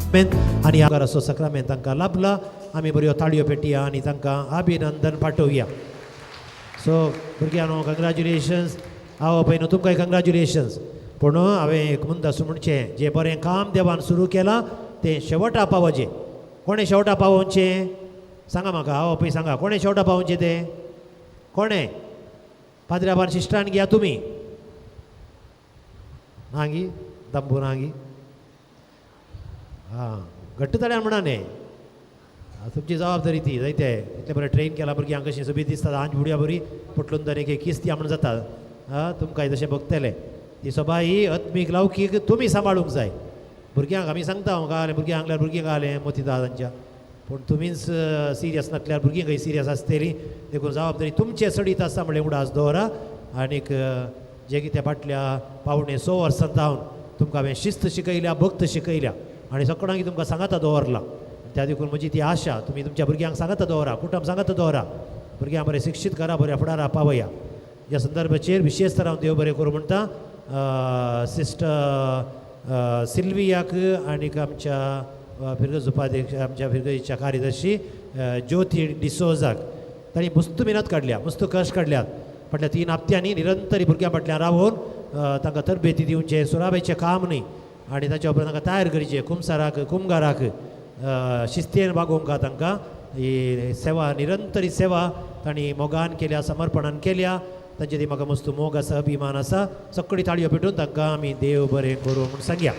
आनी असो सक्रामेंत तांकां लाभला. आमी बऱ्यो ताळयो पेटया आनी तांकां अभिनंदन पाठोवया. सो भुरग्यांनो कंग्रेच्युलेशन्स. आवय बापायनो तुमकांय कंग्रेच्युलेशन्स. पूण हांवें एक मुंदासू म्हणचें, जें बरें काम देवान सुरू केलां तें शेवटा पावचें. कोणें शेवटा पावोवचें सांगा म्हाका? आवय बापूय सांगा, कोणें शेवटा पावोवचें तें? कोणें? पाद्र्याबान शिश्टान घेया तुमी नागी दंबू नागी आं घट्ट जाल्यार म्हणा न्ही, तुमची जबाबदारी ती जायते इतलें बरें ट्रेन केलां भुरग्यांक कशीं सोबीत दिसतात आंज बुडया बरी पोटलून दर एक किस्ती म्हण जाता. आं तुमकांय तशें भोगतलें. ती सबाई आत्मीक लौकीक तुमी सांबाळूंक जाय. भुरग्यांक आमी सांगता हांव घालें भुरग्यांक हांगल्यार भुरगीं घालें मोती दादांच्या, पूण तुमीच सिरियस नासल्यार भुरगीं खंय सिरियस आसतलीं. देखून जबाबदारी तुमचे सडीत आसा म्हणलें उडास दवरा. आनीक जे कितें फाटल्या 5.75 वर्सां जावन तुमकां हांवें शिस्त शिकयल्या, भक्त शिकयल्या आनी सगळ्यांक तुमकां सांगाता दवरला. त्या देखून म्हजी ती आशा तुमी तुमच्या भुरग्यांक सांगाता दवरा, कुटुंब सांगाता दवरा, भुरग्यांक बरें शिक्षीत करा, बऱ्या फुडारा पावया. ह्या संदर्भाचेर विशेश तर हांव देव बरें करूं म्हणटा सिस्टर सिल्वियाक आनीक आमच्या फिरगज उपाध्यक्ष आमच्या फिरगजीच्या कार्यदर्शी ज्योती डिसोजाक. तांणी मस्त मेहनत काडल्या, मस्त कश्ट काडल्यात. फाटल्या 3 हप्त्यांनी निरंतर भुरग्यां फाटल्यान रावून तांकां तरबेती दिवचें सुराबेचें काम न्ही, आनी ताच्या उपरांत तांकां तयार करचें कुमसाराक कुमगाराक शिस्तेन वागोवंक तांकां ही सेवा निरंतरी सेवा तांणी मोगान केल्या, समर्पणान केल्या. तांचे ती म्हाका मस्त मोग आसा, अभिमान आसा. सगळी ताळयो पेटून तांकां आमी देव बरें करूं म्हूण सांगया.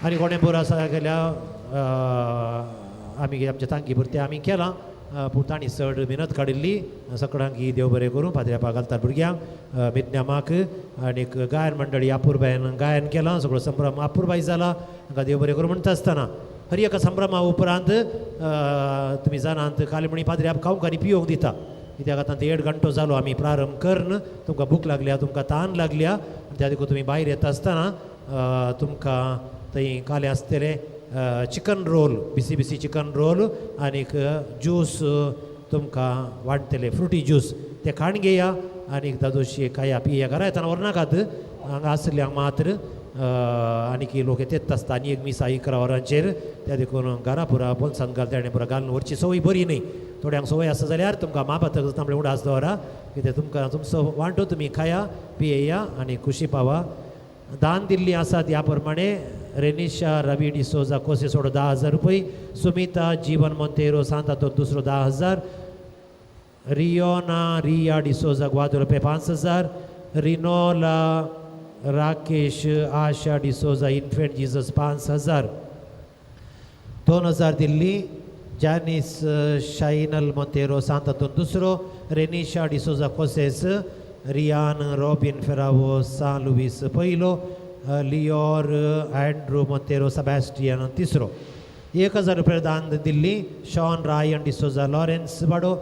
आनी कोणें बरो आसा केल्या आमी आमच्या तांकी पुरतें आमी केलां, पूण तांणी चड मेहनत काडिल्ली. सगळ्यांक देव बरें करूं. पाद्र्यापा घालतात भुरग्यांक मिज्ञामाक आनीक गायन मंडळी अपुरबायन गायन केलां, सगळो संभ्रम अपुरबाय जाला. तांकां देव बरें करूं म्हणटा आसतना हर एका संभ्रमा उपरांत तुमी जाणात कालमणी पाद्र्याप खावंक आनी पियोंक दिता. कित्याक आतां 1.5 घंटो जालो आमी प्रारंभ करन, तुमकां भूक लागल्या, तुमकां तान लागल्या. त्या देखून तुमी भायर येता आसतना तुमकां थंय कालें आसतलें चिकन रोल, बिसी बिसी चिकन रोल आनीक ज्यूस तुमकां वाडटले, फ्रुटी ज्यूस ते खाण घेया आनीक दादोशी खाया पिया. घरा येतना व्हरनाकात, हांगा आसल्या मात्र आनीक लोक येतात आसता आनी एक मिसा 11 वरांचेर. त्या देखून घरा पुरा बोल्सान घाल तेणें पुरा घालून व्हरची संवय बरी न्ही. थोड्यांक संवय आसा जाल्यार तुमकां मापात तांबडे उडास दवरा, कित्याक तुमकां तुमचो वांटो तुमी खाया पियेया आनी खुशी पावा. दान दिल्ली आसा ह्या प्रमाणे रेनिशा रवी डिसोजा कोसे सोडो 10,000 रुपये, सुमिता जीवन मोंतेरो सांतातोर दुसरो 10,000, रियोना रिया डिसोजा ग्वादुरुपे 5,000, रिनोला राकेश आशा डिसोजा इन्फेंट जीसस 5,000, 2,000 दिल्ली जानीस शाइनल मोंतेरो सांतातोर दुसरो, रेनिशा डिसोजा कोसेस, रियान रॉबिन फेरावो सान लुवीस पयलो, लियोर एंड्रू मोंतेरो सेबास्टियन तिसरो. 1,000 रुपया दान दिल्ली शॉन रायन डिसोजा लॉरेन्स वाडो,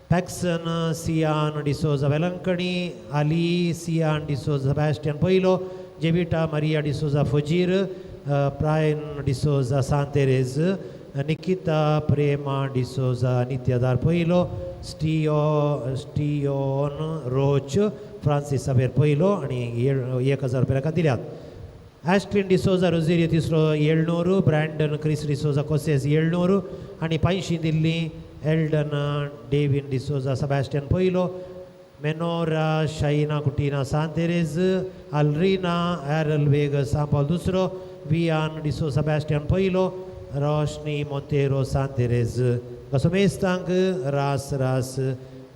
पॅक्सन सियान डिसोजा वेलंकणी, अली सियान डिसोजा सेबास्टियन पयलो, जेविटा मारिया डिसोजा फजीर, प्रायन डिसोजा सांतेरेज, निकिता प्रेमा डिसोजा नित्यदार पयलो, स्टियोन रोच फ्रांसीस सावेर पयलो आनी 1,000 रुपया ताका दिल्यात. ॲस्ट्रीन डिसोजा रोजेरियो तिसरो 700, ब्रँडन क्रिस डिसोजा कोसेस 700 आनी 500 दिल्ली एल्डन डेविन डिसोजा सेबास्टियन पयलो, मेनोरा शाइना कुटिना सांतेरेज, अल्रिना एरल वेग सांपाल दुसरो, वियान डिसोजा सेबास्टियन पयलो, रोशनी मोंतेरो सांतेरेज. समेस्तांक रास रास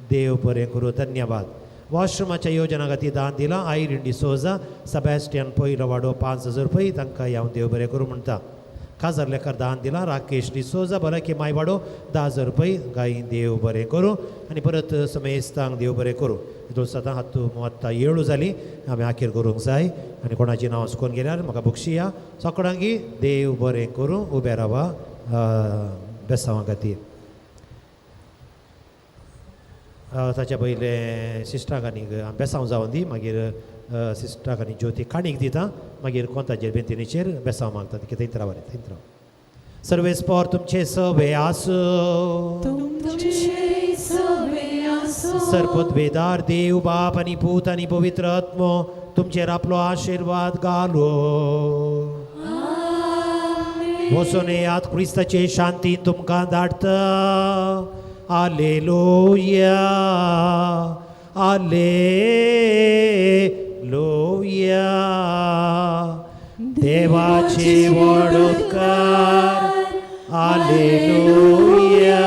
देव बरें करूं. धन्यवाद. वॉशरुमाच्या योजना खातीर दान दिलां आयरीन डिसोजा सेबास्टियन पयलो वाडो 5,000 रुपये, तांकां हांव देव बरें करूं म्हणटा. काजार लेखार दान दिलां राकेश डिसोजा भलायकी माय वाडो 10,000 रुपये, तांकां देव बरें करूं. आनी परत समेस्तांक देव बरें करूं. दोस्त आतां हातू आतां 7 जालीं, आमी आखेर करूंक जाय आनी कोणाची नांव चुकोन गेल्यार म्हाका बक्षिया. सगळ्यांकी देव बरें करूं. उबे रावा बेसांवा खातीर. ताच्या पयलें सिस्टराक आनी बेसांव जावन दी, मागीर सिस्टराक आनी ज्योती काणीक दिता, मागीर कोंताचेर बेंतिनीचेर बेसांव मागता. कितें थंयत राव रे, थंयत राव. सर्वेस्पोर तुमचे सवे आसूं. सर्वोद्वेदार देव बाप आनी पूत आनी पवित्र आत्मो तुमचेर आपलो आशिर्वाद घालो. वचून येयात, क्रिस्ताचे शांती तुमकां धाडटा. आलेलुया, आलेलुया. देवाचे व्हड उपकार. आलेलुया,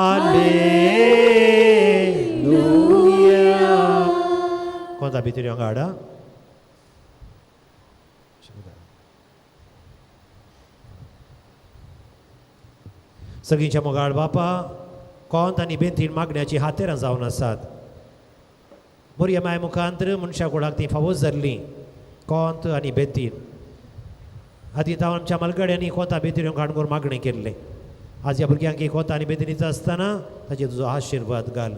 आलेलुया. कोणता भितर येवंक हाडा. सगळींच्या मोगाळ बापा, कोंत आनी बेंतीन मागण्याची हातेरां जावन आसात. मोरया माय मुखांतर मनशा कुळाक ती फावो जाल्ली कोंत आनी बेंतीन आदी तावन आमच्या मालगड्यांनी कोंता बेंतीन काणकोर मागणें केल्लें. आज ह्या भुरग्यांक कोंत आनी बेंतीन आसतना ताचेर तुजो आशिर्वाद घाल.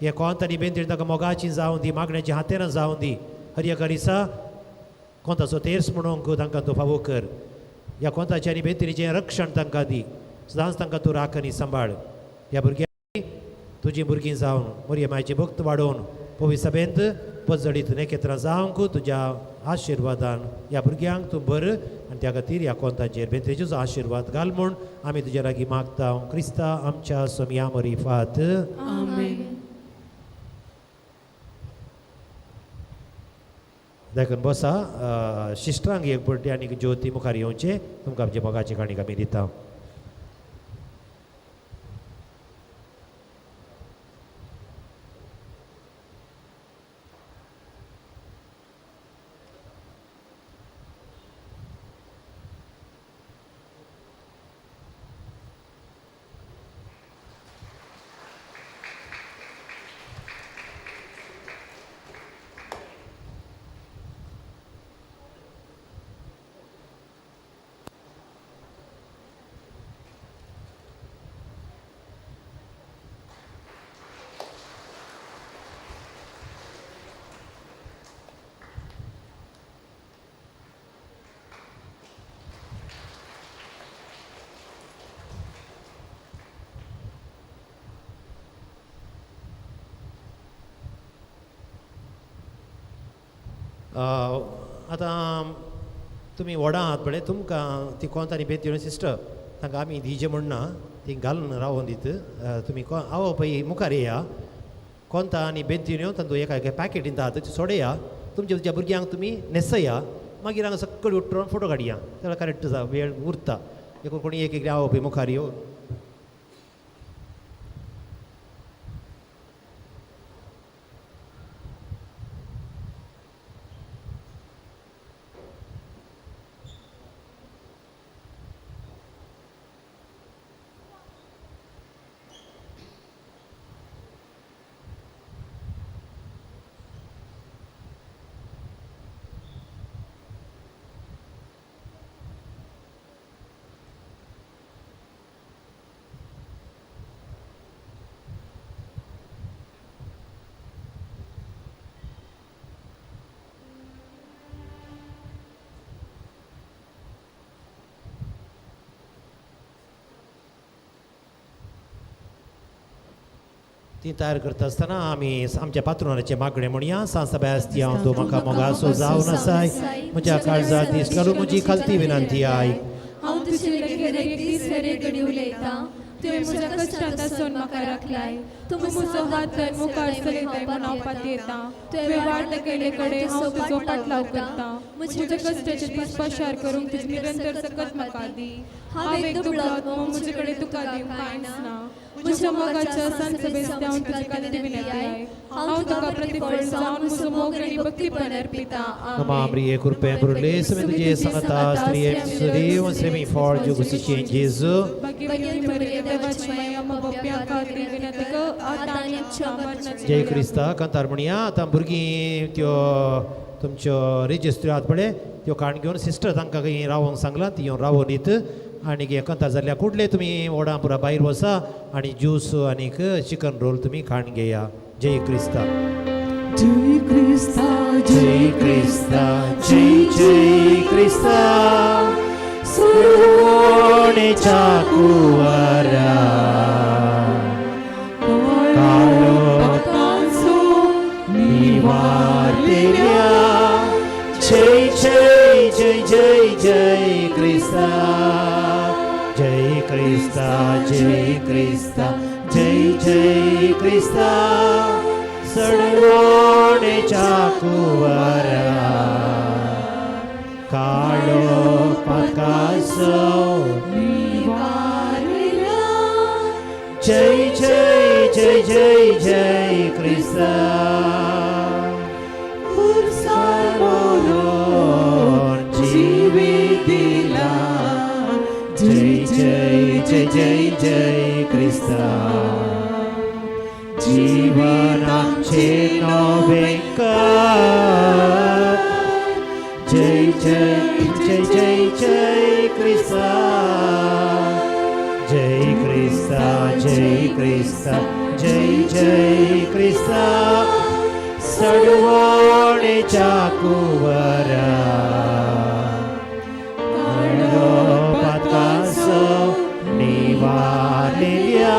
हे कोंत आनी बेंतीन ताका मोगाची जावं दी, मागण्याची हातेरां जावं दी. हर एका दिसा कोंताचो तेर्स म्हणूंक तांकां तूं फावो कर. ह्या कोंताचें आनी बेंतिनीचें रक्षण तांकां दी. सदांच तांकां तूं राख आनी सांबाळ. ह्या भुरग्यांनी तुजीं भुरगीं जावन मोरये मायची भक्त वाडोवन पवी सभेंत पजडीत नेकेत्रां जावंक तुज्या आशिर्वादान ह्या भुरग्यांक तूं बर आनी त्या खातीर ह्या कोंताचेर बेंतरेचो आशिर्वाद घाल म्हूण आमी तुज्या लागीं मागता. क्रिस्ता आमच्या सोमया मरिफात. आमेन. देखून बसा. शिश्टांक एक बड्डे आनी ज्योती मुखार येवचें. तुमकां आमच्या मोगाची काणी आमी दिता. आतां तुमी व्हडा आहात पळय, तुमकां ती कोंत आनी बेती सिस्टर तांकां आमी दिजे म्हणना, ती घालून रावोन दीत. तुमी आवय पळय मुखार येया. कोंता आनी बेंतीन तांतूं एका एका पॅकेटीन आहा ती सोडया. तुमच्या तुमच्या भुरग्यांक तुमी न्हेसया. मागीर हांगा सकयल उठून फोटो काडया. जाल्यार करेक्ट जा वेळ उरता. देखून कोणी एक एक आवय पळय मुखार यो. ती तयार करता आसतना आमी आमच्या पात्रोनाचें मागणें म्हणया. सांत सेबास्तियांव, तूं म्हाका मोगासो जावन आसाय. म्हज्या काळजात दीस घालून म्हजी खालती विनंती आयक. हांव तुजे लागीं हर एक दीस हर एक घडी उलयतां. तुवें म्हज्या कश्टांत आसून म्हाका राखलाय. तूं म्हजो हात धर मुखार चलयताय म्हूण हांव पातयेतां. तुवें वाट दाखयले कडेन हांव तुजो पाटलाव करतां. म्हज्या कश्टाचे दीस पाशार करूंक तुजी निरंतर सकत म्हाका दी. हांव एक दुबळो, म्हजे कडेन तुका दिवंक कांयच ना. म्हज्या मोगाच्या सांत सेबास्तियांव तुजी कांती विनंती आयक. हांव तुका प्रतिफळ जावन म्हजो मोग आनी भक्तीपण अर्पितां. Maria कृपे तुझे संगता स्त्रिये सुदेव श्रेमी फॉर जुगुसिचे जेजू. जय क्रिस्ता. कांतार म्हणया. आतां भुरगीं त्यो तुमच्यो रेजिस्ट्री आहात पळय त्यो काण घेवन सिस्टर तांकां खंय रावोंक सांगलां ती येवन रावोन दीत. आनी कांतार जाल्ल्या कुडले तुमी वडां पुरा भायर वसा आनी ज्यूस आनीक चिकन रोल तुमी खाण घेया. जय क्रिस्ता. जय क्रिस्ता, जय क्रिस्ता, जय जय क्रिस्ता. सुवणेच्या कुवारा काळो निवारलेल्या. जय जय जय जय जय क्रिस्ता, जय क्रिस्ता, जय क्रिस्ता, जय जय क्रिस्ता, सडवणेच्या कुंवरा काळो पाकासो निवारला. जय जय जय जय जय क्रिस्ता, पुरसार मोरोन जिवीत दिला. जय जय जय जय जय क्रिस्ता, जीवनाचे नवे कर. जय जय जय जय जय क्रिस्ता, जय क्रिस्ता, जय क्रिस्ता, जय जय क्रिस्ता, सडवणेच्या कुंवरा काळो पातासो निवारलेल्या.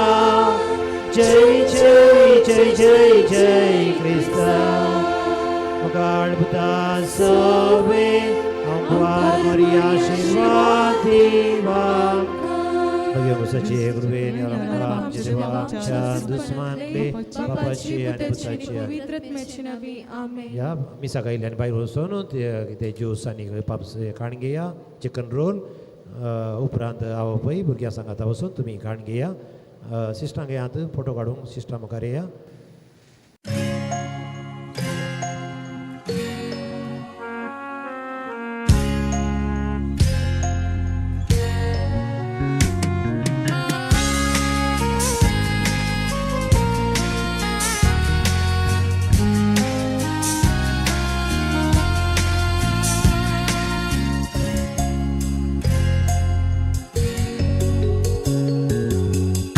जय जय जय जय जय क्रिस्ता, मुखाळ पुता सवे अंबार मोरया आशीर्वाद दिवा. भगवसाची कृपेने आमच्या देवा आमच्या दुस्मानले बापाची आणि पुताची पवित्रत्म्याची नावी आमेन. या मिसा गायल्यान भायर वचून ते ज्यूस आनी पाप्स खाण घेया, चिकन रोल. उपरांत हांव पळय भुरग्यां सांगाता वचून तुमी खाण घेया. सिस्टांक येयात फोटो काडूंक, सिस्टां मुखार येया.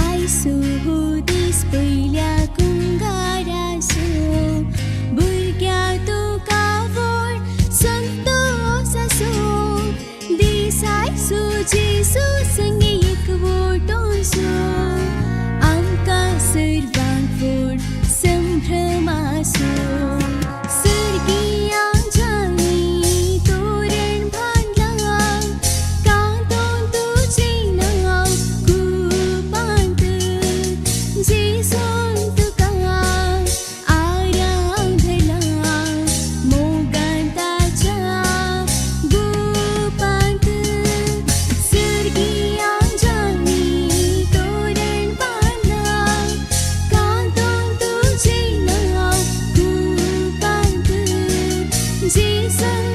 आयसो हो दीस पयल्या कुंगारासो, भुरग्या तुका व्हड संतोस आसो. दीस आयसो जेजू संगी एकवटोसो, आमकां सर्वांक व्हड संभ्रम आसो. सर्गिया जाली तोरण बांदलां, कांतोन तुजें नांव कुपांत. जेजून तुका आराधला, मोगान ताच्या गुपांत. सर्गिया जाली तोरण बांदलां, कांतोन तुजें नांव कुपांत. जेजून